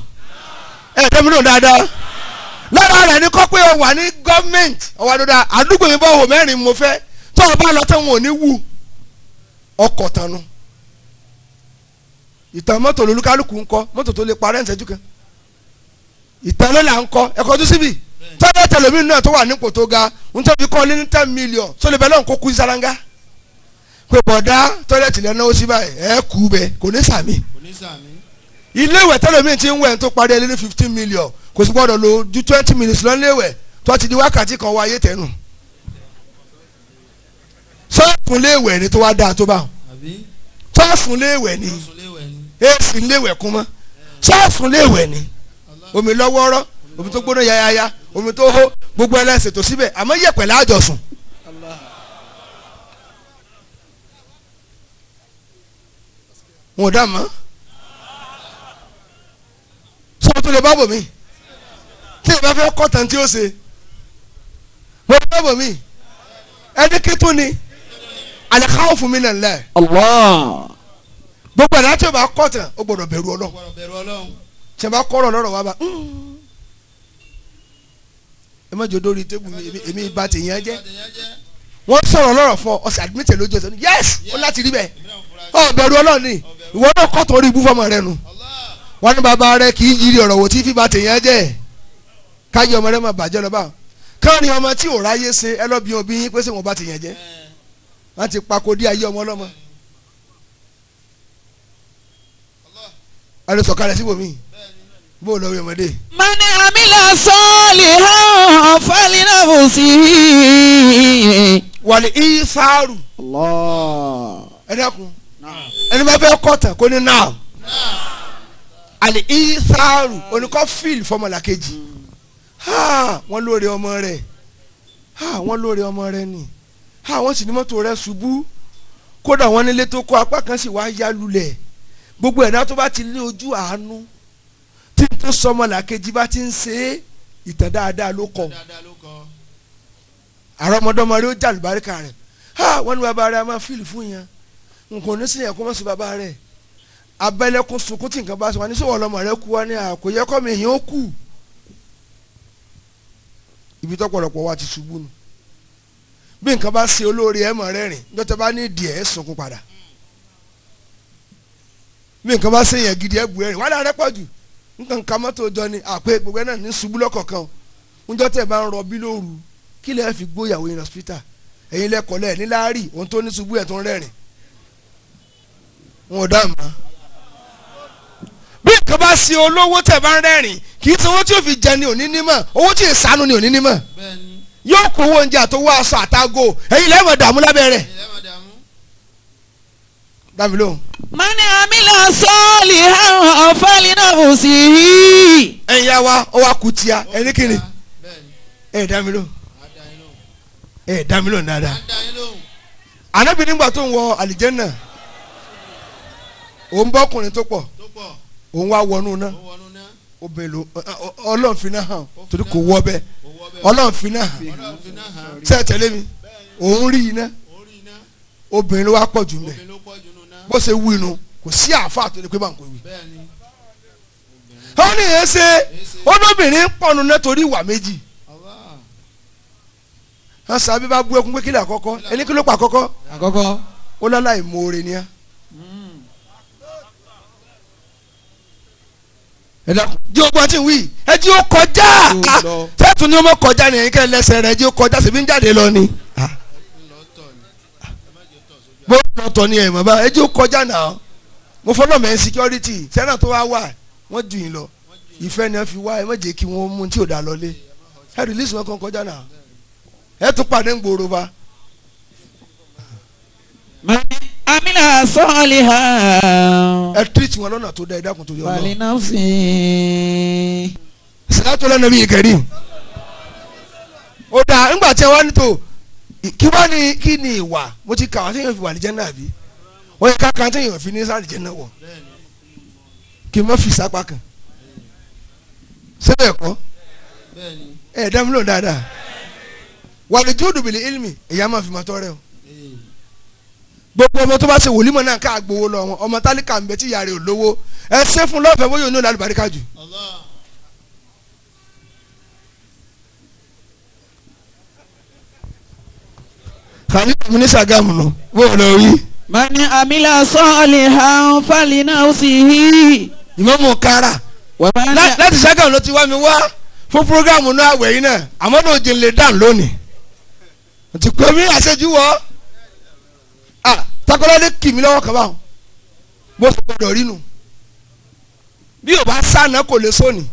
ẹ tẹ́mi náà dáadáa lára rẹ̀ ní kọ́ pé o wà ní gọ́ọ̀mẹ̀ntì ọ̀wà dáadáa àdúgbò mi bọ́ wò mẹ́rin mo fẹ́ tó o bá lọ tán wọn ò ní wù ọkọ̀ tanu ìtàn mọ́tò lolúkálùkù ń kọ́ mọ́tò tó lè parẹ́ ìṣẹ́jú kan ìtàn ló là ń kọ́ ẹ̀kọ́ tó síbi tọ́lá tẹlẹmí náà tó wà nípò tó ga ń tóbi kọ́ lé ní 10 million tó lè bẹ lọ́n kó kú sálángá pé bọ̀dá tọ́lẹ̀tì lẹ́nu ó sí báyìí ẹ̀ kú bẹ kò ní sàmì ilé ìwẹ̀ tẹlẹmí ti ń wẹ̀ tó parí ẹ lé ní 15 million kò sì gbọ́dọ̀ lo ju 20 minutes lọ nílé ìwẹ̀ tó ti di wákàtí kan wáyé tẹnu sọ́ọ̀fún lé ìwẹ̀ ni tó wá dáa tó bá wọn sọ́ọ̀fún lé ìwẹ̀ ni èsì lé ìwẹ̀ kún mọ́ sọ́ọ̀fún lé ìwẹ̀ ni omi lọ́wọ́rọ́ omi tó gbóná yayaya omi tó hó gbogbo ẹlẹ́sìn tó síbẹ̀ àmọ́ yẹ̀pẹ̀ láàjọsùn. Wọn ò dá mọ́ sọ́wọ́n tó lè bá bò mí tí ìbá fẹ́ kọ́ tán tí ó ṣe mo lè bá bò mí ẹni kí tún ni al-khawfu minallah. Gbogbo ẹ̀dá tí o bá kọ́ tán o gbọ́dọ̀ bẹ̀rù Ọlọ́run tí a bá kọ́ ọ̀rọ̀ lọ́rọ̀ wa bá ẹ má jò dórí tébù mi èmi ìbá tèèyàn jẹ́ wọ́n sọ̀rọ̀ lọ́rọ̀ fún ọ ọ̀sẹ̀ àdìmítẹ̀ lójú ẹsẹ̀ yes ó láti rí bẹ́ẹ̀ ọ bẹ̀rù Ọlọ́run ni ìwọ náà kọ́ torí ibú fọmọ rẹ nu wọn ní bàbá rẹ kì í yiri ọ̀rọ̀ wò tí fífa tèèyàn jẹ́ káyé ọmọ rẹ máa bàjẹ́ lọ báwọn káàrin ọmọ tí ò ráyé ṣe ẹ lọ́ bí òbí yín pé ṣé wọn bá tèèyàn jẹ́ wọ́n ti pako dí ayé ọmọ ọlọ́mọ alẹ́ sọ̀kalẹ̀ síbòmí bó lọ wí ọmọdé. Man amila salihan falinafsihi. Wàlẹ̀ ìsáàrù. Ẹ dákun ẹni bá fẹ́ kọ̀tàn kó ní náà àlẹ́ ìsáàrù oníkọ́ fíìlì fọmọlà kejì wọ́n lóore ọmọ rẹ̀ wọ́n lóore ọmọ rẹ̀ ni wọ́n sì ní mọ́tò rẹ̀ ṣubú kódà wọ́n nílé tó kọ́ apá kan sì wá yá lulẹ̀ gbogbo ẹ̀dá tó bá ti lé ojú àánú tí n tó sọmọ làkejì bá ti ń ṣe é ìtàn dáadáa ló kọ àrọmọdọ́mọ rẹ ó jà lùbáríkà rẹ wọ́n ní bàbá rẹ a máa fíìlì fún yẹn nǹkan ní sìn yẹn kó má sí bàbá rẹ abẹ́lẹ́kún sunkún tí nǹkan bá sọ wọn ní sọ̀rọ̀ ọlọ́mọ rẹ kú wọn ní àkóyẹ kọ́ mi èèyàn ó kú ibi tọ́pọ̀lọpọ̀ wa ti ṣubú nu bí nǹkan bá ṣe olóore ẹ̀ mọ̀ rẹ́rìn dọ́tà bá ní ìdí ẹ̀ sunkún padà bí nǹkan bá ṣe yẹn gidi ẹ̀ bù ẹ̀rìn wàhálà rẹ pọ̀ jù nǹkan ka mọ́tò jọ ni àpé gbogbo ẹ̀ náà ní ṣubú lọ́kọ̀ọ̀kan ńjọ́ tẹ̀ bá ń rọbí lóru kí lẹ́ẹ̀ fi gbóyàwó yín hospital ẹ̀yin lẹ́kọ̀ọ́ lẹ́ẹ̀ níláàrí ohun tó ní ṣubú ẹ̀ tó ń rẹ́rìn wọn ò dá mọ́. bí nǹkan bá ṣe olówó tẹ̀ bá ń rẹ́rìn kì í ṣe owó tí yóò fi jẹ ni òní nímọ̀ owó tí yóò sánú ni òní nímọ̀ Yóò kó owó oúnjẹ àtọwọ́ aṣọ àtàgò ẹ̀yin lẹ́mọ̀ dààmú lábẹ́ rẹ̀. Dàmí lóhùn. Man amila salihan falinafsihi. Ẹ̀yin ya wa ó wá kú tíya ẹni kiri ẹ̀ dàmí lóhùn ẹ̀ dàmí lóhùn dáadáa. Ànábì nígbà tó ń wọ àlìjẹ́nà òun bọ́kùnrin tó pọ̀ òun wá wọnú náà obìnrin ló Ọlọ́run fi náà hàn torí kò wọ bẹ́ẹ̀ Ọlọ́run fi náà hàn ṣé ẹ tẹ̀lé mi òun rí iná obìnrin ló wá pọ̀ jù mẹ́ bó ṣe wí inú kò sí àáfàá tó lè pé báńkò wí. Ó ní èé ṣe olóbìnrin pọ̀nù náà torí ìwà méjì wọ́n sábẹ́ bá bú ẹkún pé kílẹ̀ àkọ́kọ́ ẹni kí ló pa àkọ́kọ́ Àkọ́kọ́. ó láláì moore ni á. Ẹ dákun jí o gbọ́ tí ń wí ẹ jí o kọjá sẹ́tù ni ó mọ̀ kọjá ni ẹ̀yin kẹ́ lẹ́sẹ̀ rẹ̀ jí o kọjá síbi ń jáde lọ ni. Bó lọ tọ̀ ni ẹ̀ mọ̀ bá ẹ jí o kọjá náà mo fọlọ́ mẹ́ security sẹ́nà tó wá wà wọ́n jù yín lọ ìfẹ́ ni wọ́n fi wá ẹ má jẹ́ kí wọ́n mú tí ò dá lọlé ẹ release wọn kan kọjá náà ẹ tún pàdé ń gbòòrò ba. Man amila salihan Ẹ treat wọn lọ́nà tó dá ẹ dákun torí Ọlọ́run. falinafsihi. Sàlátù lẹ́nu bí ìkẹrí. Ó dáa ńgbà tí wọ́n ní tó kí wọ́n ní kí ni ìwà mo ti kà wá tí yóò fi wà ní jẹ́nà àbí wọ́n yẹ ká kan tí yóò fi ní sáà jẹ́nà wọ̀ kí n má fi sápá kan síbẹ̀ kọ́ ẹ̀ dá mi lóhùn dáadáa wàlúùdù bìlì ilmi èyí á máa fi máa tọrẹ o gbogbo ọmọ tó bá ṣe wòlímọ̀ náà ká gbowó lọ wọn ọmọ tálíkà ń bẹ tí ìyá rẹ̀ ò lówó ẹ ṣe fún lọ́fẹ̀ẹ́ bóyá òun ní olùbáríkà jù. Khalifa mi ní Ṣàgámù nù bó o lọ wí. Man amila salihan falinafsihi. Ìmáàmù Kara Wa man láti Ṣàgámù ló ti wá mi wá fún programu náà àwẹ̀ yìí náà àmọ́ náà jẹ́ lè dàn lónìí. Mo ti pè mí àṣejù wọ́ takọ́ládé kì mí lọ́wọ́ kaba bó ṣe gbọdọ̀ rí nu bí o bá sànà kò lè sóni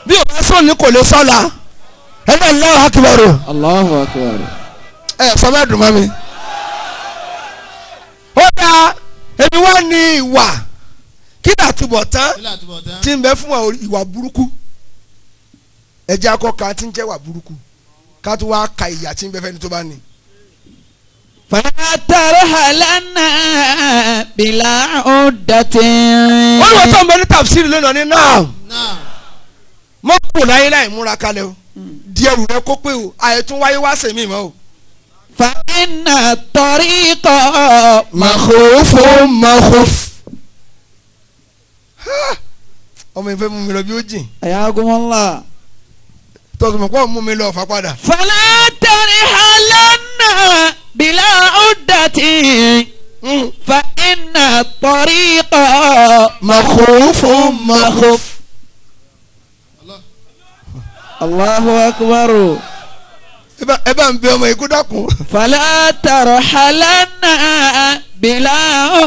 bí o bá sóni kò lè sọ́la ẹ bá Allahu Akbar. Allahu akbar. Ẹ sọ bẹ́ẹ̀ dùn mọ́ mi. Ó dáa èmi wá ní ìwà kí làtúbọ̀ tán tí ń bẹ fún wa ìwà burúkú ẹ̀jẹ̀ akọ́ka tí ń jẹ́ ìwà burúkú ká tó wá ka ìyà tí ń bẹ fẹ́ni tó bá ní. Fala tarhalanna bila uddatin. Wọ́n ní wọ́n tó ń bẹ ní tafsiri lónìí ní náà mọ́ kò láyé láì múra kalẹ̀ o díẹ̀ rù rẹ kó pé o àìtún wáyé wá sèmi mọ́ o. Fa inna tariqa makhufun makhuf. Ọmọ ìfẹ́ mú mi lọ bí ó jìn. Ayakumullah. Tọ́sùn mọ̀ kó mú mi lọ ọ̀fà padà. Fala tarhalanna bila uddatin. Fa inna tariqa makhufun makhuf. Allahu akbar. Ẹ bá ń bẹ ọmọ ikú dákun. Fala tarhalanna bila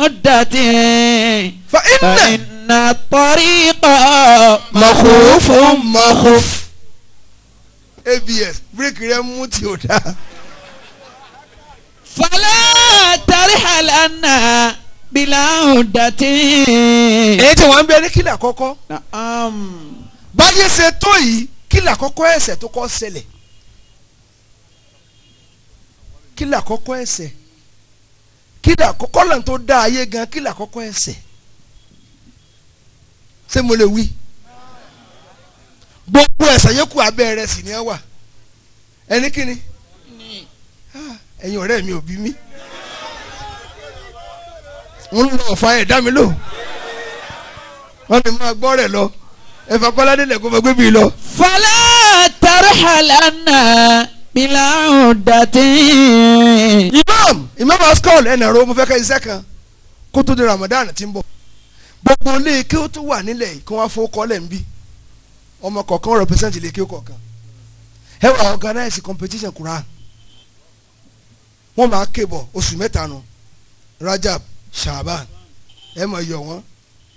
uddatin. Fa inna Fa inna tariqa makhufun makhuf. ABS bíréèkì rẹ mú tí o dá. Fala tarhalanna bila uddatin. Èyí tí wọ́n ń bẹ ní kílà kọ́kọ́. Na'am. Báyé ṣe tó yìí kílà kọ́kọ́ ẹ̀ṣẹ̀ tó kọ́ ṣẹlẹ̀. Kílà kọ́kọ́ ẹ̀ṣẹ̀. Kílà kọ́kọ́ lọ́n tó dá ayé gan kílà kọ́kọ́ ẹ̀ṣẹ̀. Ṣé mo lè wí? Gbogbo ẹ̀ṣẹ̀ yòókù abẹ́ rẹ̀ sì ni ẹ wà. Ẹni kíni? Ẹ̀yin ọ̀rẹ́ mi ò bí mi. Ń lọ ọ̀fà ẹ̀ dá mi lò. Wọ́n ti máa gbọ́ rẹ̀ lọ. Ẹ̀fà kọ́ládé lẹ̀kọ́ fẹ́ gbé mi lọ. Fala tarhalanna bila uddatin. Imam Ascol ẹnà ro mo fẹ́ kẹ́ iṣẹ́ kan kó tó di Ramadan tí ń bọ̀. Gbogbo ilé kí ó tó wà nílẹ̀ yìí kí wọ́n fọ́ kọ́lẹ̀ ń bí. Ọmọ kọ̀ọ̀kan represent ilé kí ó kọ̀ọ̀kan. Ẹ wà organize competition Quran. Wọ́n máa ké bọ̀ oṣù mẹ́ta nu Rajab, Shaban ẹ máa yọ wọ́n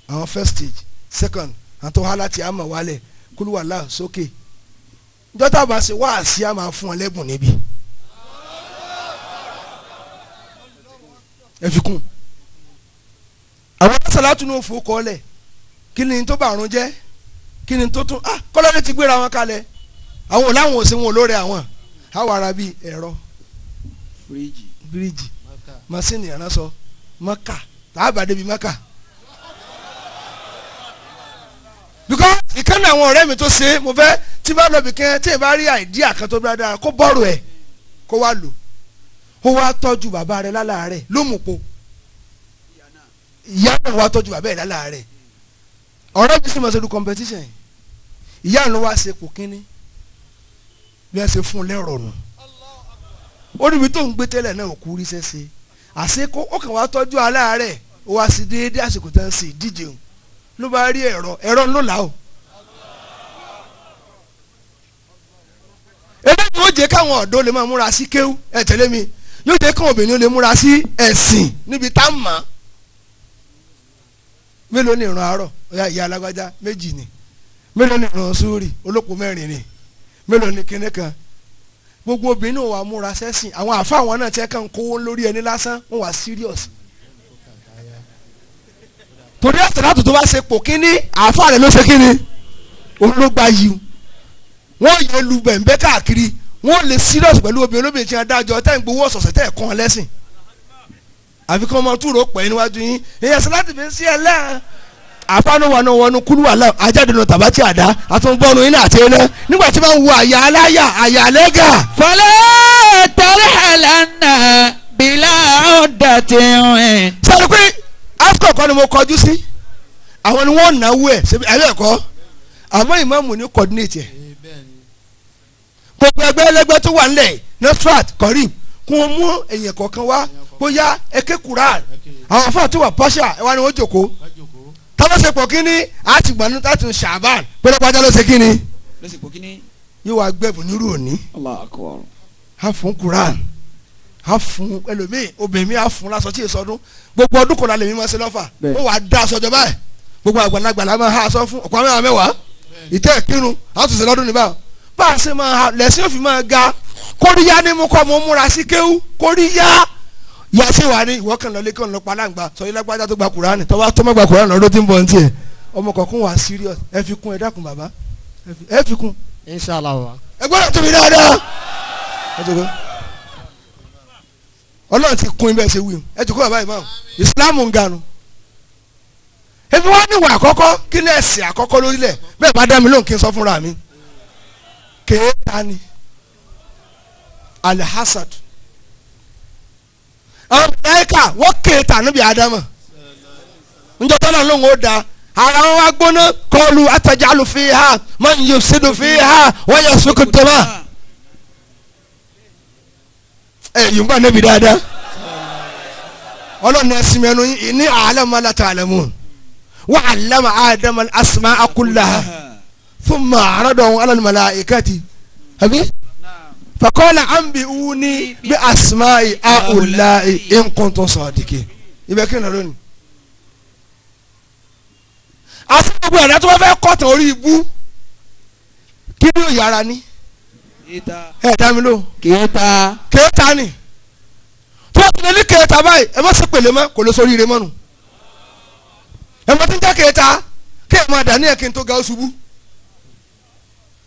àwọn first stage, second àwọn tó há láti àmọ̀ wálẹ̀ kúlúwàlà sókè. Jọ́tà bá ṣe wáàsí a máa fún ọ lẹ́bùn níbí. Ẹ fi kún. Àwọn sàlátù ní òfò kọ́lẹ̀ kí ni tó bàrún jẹ́ kí ni tó tún ah kọ́lọ́dé ti gbéra wọn kalẹ̀ àwọn ò láwọn ò sí wọn olóore àwọn àwọn ará bíi ẹ̀rọ bíríìjì masini ìránṣọ mọ́kà tààbà débi mọ́kà. Because ìkànnì àwọn ọ̀rẹ́ mi tó ṣe mo fẹ́ tí bá lọ bì kẹ́ tí ì bá rí àìdíà kan tó bá dára kó bọ́rù ẹ̀ kó wá lò ó wá tọ́jú bàbá rẹ̀ lálàárẹ̀ lómùpọ̀ ìyá náà wá tọ́jú bàbá rẹ̀ lálàárẹ̀ ọ̀rẹ́ mi sì máa ṣe lu competition ìyá náà wá ṣe kò kínní bí wọ́n ṣe fún un lẹ́rọ̀ nù ó níbi tó ń gbé tẹ́lẹ̀ náà òkú rí sẹ́sẹ́ àṣekó ó kàn wá tọ́jú aláàárẹ̀ ó wá sí déédéé àsìkò tó ń ṣe ìdíje òun ló bá rí ẹ̀rọ ẹ̀rọ ńlọ là ó. Eléyìí ó jẹ́ káwọn ọ̀dọ́ lè máa múra sí kéwú ẹ tẹ̀lé mi yóò jẹ́ káwọn obìnrin lè múra sí ẹ̀sìn níbi tá a mọ̀. Mélòó ni ìran àárọ̀ ọ̀yà ìyá alágbájá méjì ni mélòó ni ìran sóòrì olóko mẹ́rin ni mélòó ni kinní kan gbogbo obìnrin náà wà múra sẹ́sìn àwọn àfa àwọn náà tiẹ̀ kàn kówó lórí ẹni lásán wọ́n wà serious. Torí àtàlátò tó bá ṣe pò kínní àfa rẹ̀ ló ṣe kínní òun ló gba yìí wọ́n yẹ lu bẹ̀ǹbẹ́ káàkiri wọ́n lè serious pẹ̀lú obìnrin olóbìnrin tí wọ́n dájọ́ tẹ́ ń gbowó ọ̀sọ̀ọ̀sẹ̀ tẹ́ ẹ̀ kàn án lẹ́sìn àfi kí wọ́n máa túrò pẹ̀ níwájú yín èyí ẹ̀sìn láti fi sí ẹ lẹ́ẹ̀ àfáànù wà náà wọnú kúlù wà náà ajáde nù tàbátì àdá àtúngbọ́nù iná àti iná nígbà tí wọ́n wo àyà aláyà àyà alẹ́gà. Fala tarhalanna bila uddatin. Sọ pé afcon kọ́ ni mo kọjú sí àwọn ni wọ́n náwó ẹ̀ ṣe ẹ̀rọ ẹ̀kọ́ àmọ́ ìmáàmù ní coordinate ẹ̀ gbogbo ẹgbẹ́ ẹlẹ́gbẹ́ tó wà nílẹ̀ nusrat karim kó o mú èèyàn kọ̀ọ̀kan wá bóyá ẹ̀kẹ́ Quran àwọn afọ àti wà pọ́ṣà ẹ̀ wá ni wọ́n jòkó táwọn ṣe pọ̀ kínní àti gbọ̀nú láti ṣàbàn pẹ́lẹ́pàjá ló ṣe kínní yóò wá gbẹ̀bùn nírú òní á fún Quran á fún ẹlòmíì obìnrin mi á fún lásọ tí èso ọdún gbogbo ọdún kò lálẹ́ mi máa ṣe lọ́fà ó wàá dá aṣọ jọba ẹ̀ gbogbo àgbàlagbà la máa ha aṣọ fún ọ̀pọ̀ mẹ́wàá mẹ́wàá ìtẹ́ ìkírun àtúnṣe lọ́dún níbà bá a ṣe máa ha lẹ́sìn òfin máa ga kóríyá ní mú kọ́ mo múra sí kéwú kóríyá yà sí wa ní ìwọ kan lọ lé kan lọ palangba sọ yìí lágbájá tó gba Kùránì tọ́wọ́ tó má gba Kùránì lọ́dún tí ń bọ̀ ní tiẹ̀ ọmọ kọ̀ọ̀kan wà serious ẹ fi kún ẹ dákun bàbá ẹ fi kún. Inshallah. Ẹ gbọ́dọ̀ tóbi dáadáa ẹ jókòó Ọlọ́run ti kún ibẹ̀ ṣe wí ẹ jókòó bàbá ìmáàmù Ìsìlámù ń ganu ebi wá níwà àkọ́kọ́ kí ní ẹ̀sìn àkọ́kọ́ lórílẹ̀ bẹ́ẹ̀ bá dá mi lóhùn kí n sọ fúnra mi kéèta ni alhassad àwọn màláíkà wọ́n kéèta níbi àdámọ̀ njọ́ tọ́lá lóhùn ó da ara wọn wá gbóná kọlu atajalu fiha man yufsidu fiha wa yasfiku dima ẹ yìí ń bá níbi dáadáa ọlọ́run ẹ̀sìn mẹ́nu yìí ní a'lamu ma la ta'lamun wa 'allama Adama al-asma'a kullaha thumma 'aradahum 'ala al-mala'ikati àbí faqala anbi'uni bi asma'i ha'ula'i in kuntum sadiqin ibẹ̀ kí ni lónìí. Àti gbogbo ẹ̀dá tó bá fẹ́ kọ̀tàn orí ibú kí ni òye ara ní ẹ̀ dá mi lóhùn Kéèta. kéèta ni tó bá ti lè ní kéèta báyìí ẹ má ṣe pèlè mọ́ kò lè sórí ire mọ́nu ẹ má ti ń jẹ́ kéèta kí ẹ máa dà ní ẹ̀kí tó ga ó ṣubú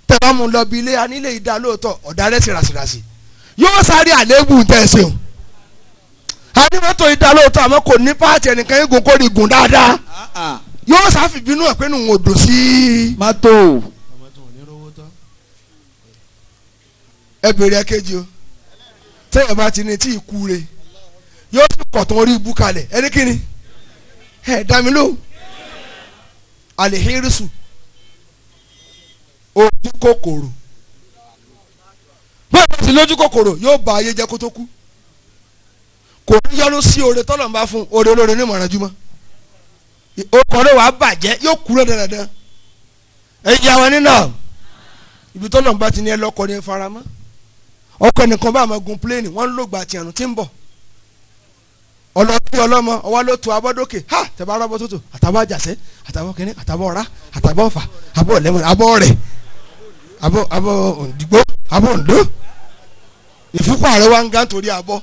tẹ bá mú un lọ bí ilé anílé ìdá lóòótọ́ ọ̀dà rẹ̀ sì ràṣìràṣì yóò sáré àléébù tẹ̀ ẹ ṣeun àdìmọ́tò ìdá lóòótọ́ àmọ́ kò ní páàtì ẹnìkan eégún kò rí gùn dáadáa yóò sáfìbínú ẹ̀ pé nù ń odò sí Mọ́tò. ẹ bèrè ẹ̀kejì o tẹ́yẹ̀ bá ti ní tí ì kú re yóò sì kọ̀tàn orí ibú kalẹ̀ ẹni kíni ẹ dá mi lóhùn alihirisu ojú kòkòrò bẹ́ẹ̀ bá ti lójú kòkòrò yóò ba ayé jẹ́ kó tó kú kò ní yọnu sí oore tọ́lọ̀ ń bá fún oore olóore ní ìmọ̀ràn jùmọ̀ okọ̀ rẹ̀ wàá bàjẹ́ yóò kúrò dandan ẹ̀yin àwọn nínú ibi tọ́lọ̀ ń bá ti ní ẹ lọ́kọ ní ẹ faramọ́ ọkọ ẹnìkan bá máa gun pléènì wọ́n ń lò gbà tìǹù tí ń bọ̀ ọlọ́tí ọlọ́mọ ọwọ́ ló tu abọ́dókè ha tẹ̀bá rọ́bọ́ tó tò àtàbọ̀ àjàsẹ́ àtàbọ̀ kínní àtàbọ̀ ọ̀rá àtàbọ̀ ọ̀fà àbọ̀ lẹ́mọ̀ àbọ̀ rẹ̀ Abọ́ abọ́ òǹdìgbò abọ́ òǹdó ìfúnpá rẹ wá ń gán torí abọ́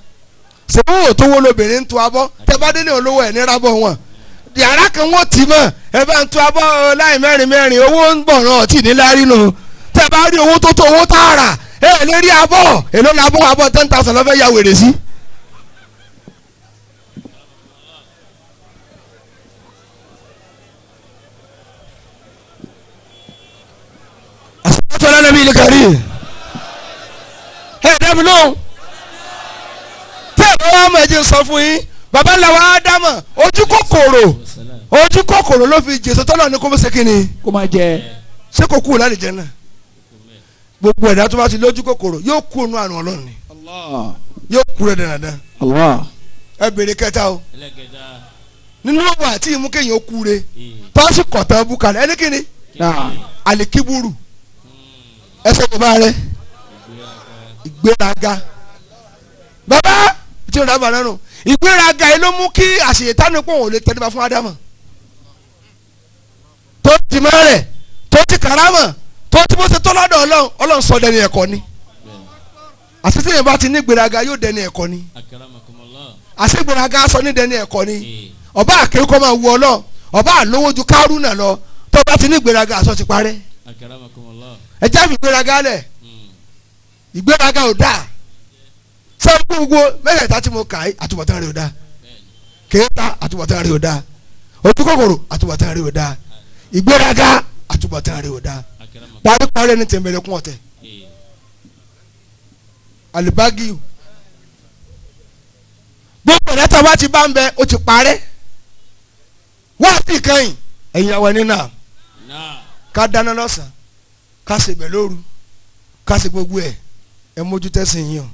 sèwọ́n tó wó lóbìnrin ń to abọ́ tẹ bá délé olówó ẹ̀ nira bọ̀ wọn yàrá kan wọ́n tì mọ́ ẹ bá ń to abọ́ láì mẹ́rin mẹ́rin owó ń bọ̀ náà tì ní lárí nù tẹ bá rí owó tó tó owó tààrà ẹ lè rí abọ́ èló la abọ́ abọ́ 10,000 lọ́fẹ́ ya wèrè sí. Àsọ̀tún ọlọ́nà bíi ilé kárí ẹ dẹ́mi lóhùn tẹ́ ẹ bá wà mọ̀ ẹ jẹ́ n sọ fún yín baba ńlá wa Ádámọ̀ ojú kòkòrò ló fi jèso tọ́lọ̀ ní kó mọ̀ ṣe kí ni kó máa jẹ. Ṣé kò kú láti jẹ náà gbogbo ẹ̀dá tó bá ti lójú kòkòrò yóò kú ònú àrùn Ọlọ́run ni yóò kú rẹ̀ dandan. Ẹ bèrè kẹta o nínú òwò àti ìmú kéèyàn kú re pásítọ̀ tán búkalẹ̀ ẹni kí ni àlìkíbúrú ẹsẹ̀ bàbá rẹ ìgbéraga bàbá tí o dábàá lẹ́nu ìgbéraga yìí ló mú kí àṣeyẹtánu pọ̀ wọ́n lè tẹríba fún Ádámù tó ti mọ́ rẹ̀ tó ti kàrámọ̀ tó ti bó ṣe tó lọ́dọ̀ Ọlọ́run Ọlọ́run sọ dẹni ẹ̀kọ́ ni àṣetí yẹn bá ti ní ìgbéraga yóò dẹni ẹ̀kọ́ ni àṣegbéraga sọ ní dẹni ẹ̀kọ́ ni ọba àkékọ́ máa wù Ọlọ́run ọba àlówó ju Kárúnà lọ tó bá ti ní ìgbéraga àṣọ ti parẹ́ ẹ jẹ́ àfi ìgbéraga lẹ̀ ìgbéraga ò dáa sọ́ọ́ gbogbo mẹ́tẹ̀ẹ̀ta tí mo kà í àtúbọ̀tán rẹ̀ ò dáa kéèta àtúbọ̀tán rẹ̀ ò dáa ojúkòkòrò àtúbọ̀tán rẹ̀ ò dáa ìgbéraga àtúbọ̀tán rẹ̀ ò dáa paríparí ẹni tẹ̀m̀bẹ̀rẹ̀ kún ọ̀tẹ̀ alibagiu gbogbo ẹ̀dá tá a bá ti bá ń bẹ ó ti parẹ́ wọ́n sì kẹ́yìn ẹ̀yìn àwọn ẹni náà ká dáná lọ́sàn-án ká ṣe bẹ̀ lóru ká ṣe gbogbo ẹ̀ ẹ̀ mójú tẹ́sìn yìí o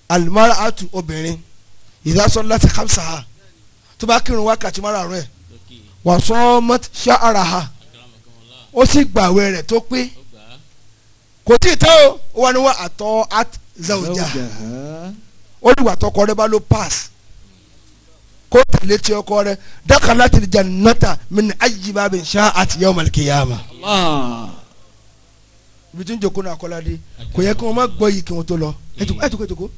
alimara atu obìnrin ìdásọ láti kamsa ha tó bá kírun wákàtí márààrún ẹ̀ wà sọ mọ́ ṣáàrà ha ó sì gbàwẹ̀ rẹ̀ tó pé kò tí ì tán o ó wà ní wọ́n àtọ́ at zawja ó ní wà tọkọ rẹ̀ bá ló pass kó tẹ̀lé tí ọkọ rẹ̀ dakalatil jannata min ayyi babin sha'at yawmal qiyamah. Ibi tí ń jòkó náà Kọ́ládé kò yẹ kí wọ́n má gbọ́ yìí kí wọ́n tó lọ ẹ̀jòkó ẹ̀jòkó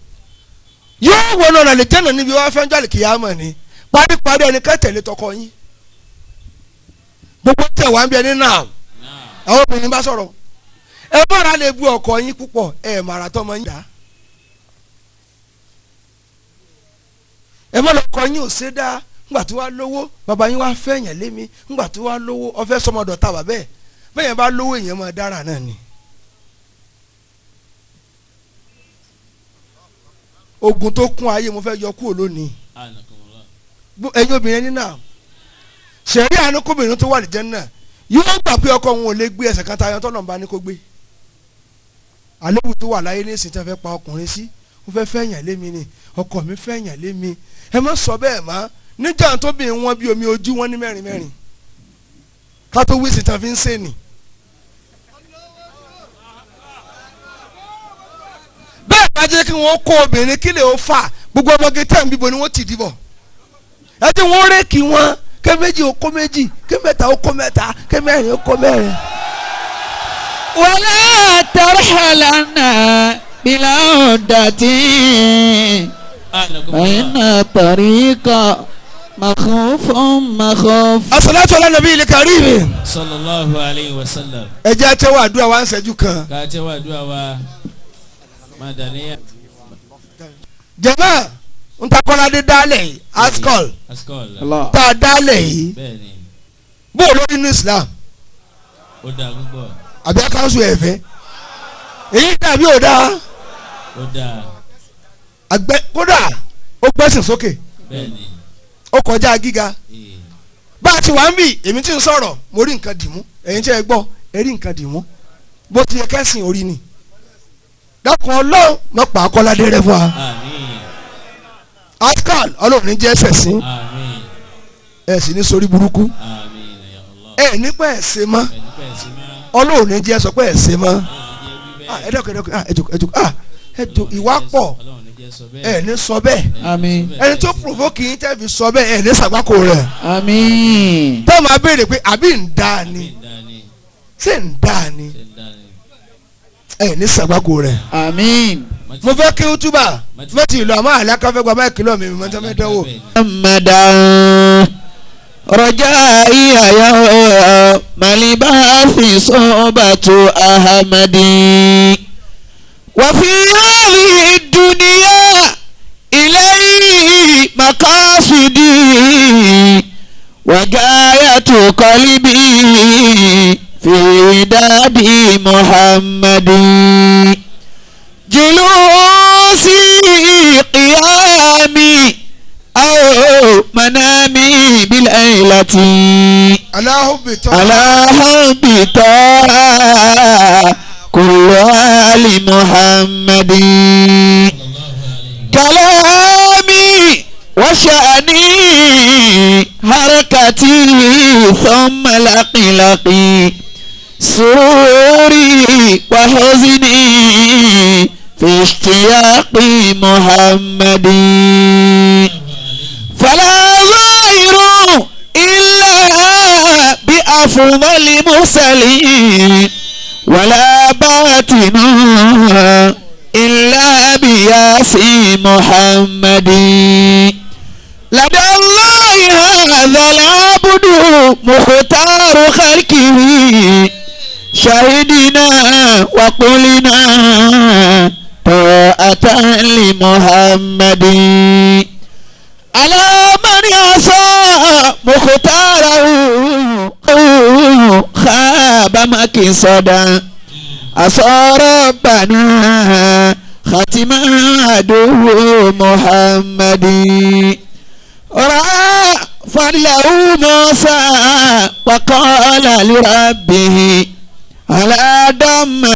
yóò wọnú ọ̀nà àlìjẹ́nà níbi wọ́n fẹ́ ń jọ àlìkìyàmọ̀ ni paríparí ẹni ká tẹ̀lé tọkọ yín gbogbo tẹ̀ wá ń bí ẹni náà àwọn obìnrin bá sọ̀rọ̀ ẹ mọ̀ra lè bu ọkọ yín púpọ̀ ẹ màrà tọmọ yín dá ẹ mọ̀ lọkọ yín ò ṣe dá ńgbà tó wá lówó bàbá yín wá fẹ́ yàn lé mi ńgbà tó wá lówó ọfẹ́ sọmọdọ̀ ta bàbẹ́ ẹ̀ bẹ́ẹ̀ yẹn bá lówó èèyàn máa dára náà ni. Ogun tó kún ayé mo fẹ́ yọ kúrò lónìí ẹ̀yin obìnrin nínà sẹ̀rí àánú kóbìnrin tó wà lìjẹ́ náà yóò gbà pé ọkọ òun ò lè gbé ẹsẹ̀ kan tayọ tọ́nà bá ní kó gbé àlébù tó wà láyé nísìnyí tí wọ́n fẹ́ pa ọkùnrin sí ó fẹ́ fẹ́ yàn lé mi ni ọkọ mi fẹ́ yàn lé mi ẹ má sọ bẹ́ẹ̀ mọ́ níjà tó bí wọn bí omi ojú wọn ní mẹ́rin mẹ́rin ká tó wí sí tí wọ́n fi ń sè ní. Bẹ́ẹ̀ bá jẹ́ kí wọ́n kó obìnrin kí lè ó fà gbogbo ọmọge tẹ̀ ń bíbo ni wọ́n ti dìbò ẹ ti wọ́n rékì wọn ké méjì ó kó méjì ké mẹ́ta ó kó mẹ́ta ké mẹ́rin ó kó mẹ́rin. Wala tarhalanna bila uddatin inna tariqa makhufun makhuf. As-salatu ala nabiyil karim. Sallallahu alayhi wa sallam. Ẹ jẹ́ àtẹ́wọ́ àdúrà wa ń ṣẹ́jú kan. Ká àtẹ́wọ́ àdúrà wa. Jama n ta Kọ́ládé dálẹ̀ yìí askol tá a dálẹ̀ yìí bó o lórí ní Islam ó dáa púpọ̀ àbí akanṣu ẹ̀fẹ́ èyí dàbí ò dáa ó dáa àgbẹ̀ kódà ó gbẹ́sìn sókè ó kọjá gíga bá a ti wà ń bì èmi tí ń sọ̀rọ̀ mo rí nǹkan dìmú ẹ̀yin tí ẹ gbọ́ ẹ rí nǹkan dìmú bó ti yẹ kẹ́sìn orí ni dákun Ọlọ́run mọ̀ pa Kọ́ládé rẹ fún wa. Àmín. Askal Ọlọ́run ní jẹ́ ẹsẹ̀ sí. Àmín. Ẹ sì ní sórí burúkú. Àmín ya Allah. Ẹ nípa ẹ̀ ṣe mọ́. Ẹ nípa ẹ̀ ṣe mọ́. Ọlọ́run ní jẹ́ sọ pé ẹ̀ ṣe mọ́. Ọlọ́run ní jẹ́ wí bẹ́ẹ̀. Ẹ dẹ́kun ẹ dẹ́kun ẹ jòkó ẹ jòkó ẹ jò ìwà pọ̀ Ọlọ́run ní jẹ́ sọ bẹ́ẹ̀. ẹ ní sọ bẹ́ẹ̀. Àmín. Ẹni tó provoke yín tẹ́ fi sọ bẹ́ẹ̀ ẹ ní sàgbákò rẹ̀. Àmín. Tẹ́ máa béèrè pé àbí ń da ni. Àbí ń da ni. Ṣé ń dá ni ẹ ní sàgbákò rẹ̀. Àmín. Mo fẹ́ kí útúbà mọ́tì ìlú àmọ́ àlákà fẹ́ gba báyìí kìlọ̀ mi mọ́tò fẹ́ dánwò. Muhammadan رجائي يا ملبا في صحبة أحمد وفي هذه الدنيا إليه مقاصدي وغاية قلبي في وداد محمد جلوسي قيامي أو منامي بالليلة على حب طه كل آل محمد كلامي وشأني حركتي ثم لقلقي سروري وحزني في اشتياق محمد فلا ظاهر إلا بأفضل مرسلين ولا باطن إلا بياسين محمد لدى الله هذا العبد مختار خلقه شهدنا وقلنا طاعة لمحمد على من عصى مختاره خاب مكصدا عصى ربنا ختم عدو محمد رأى فضله موسى وقال لربه على دم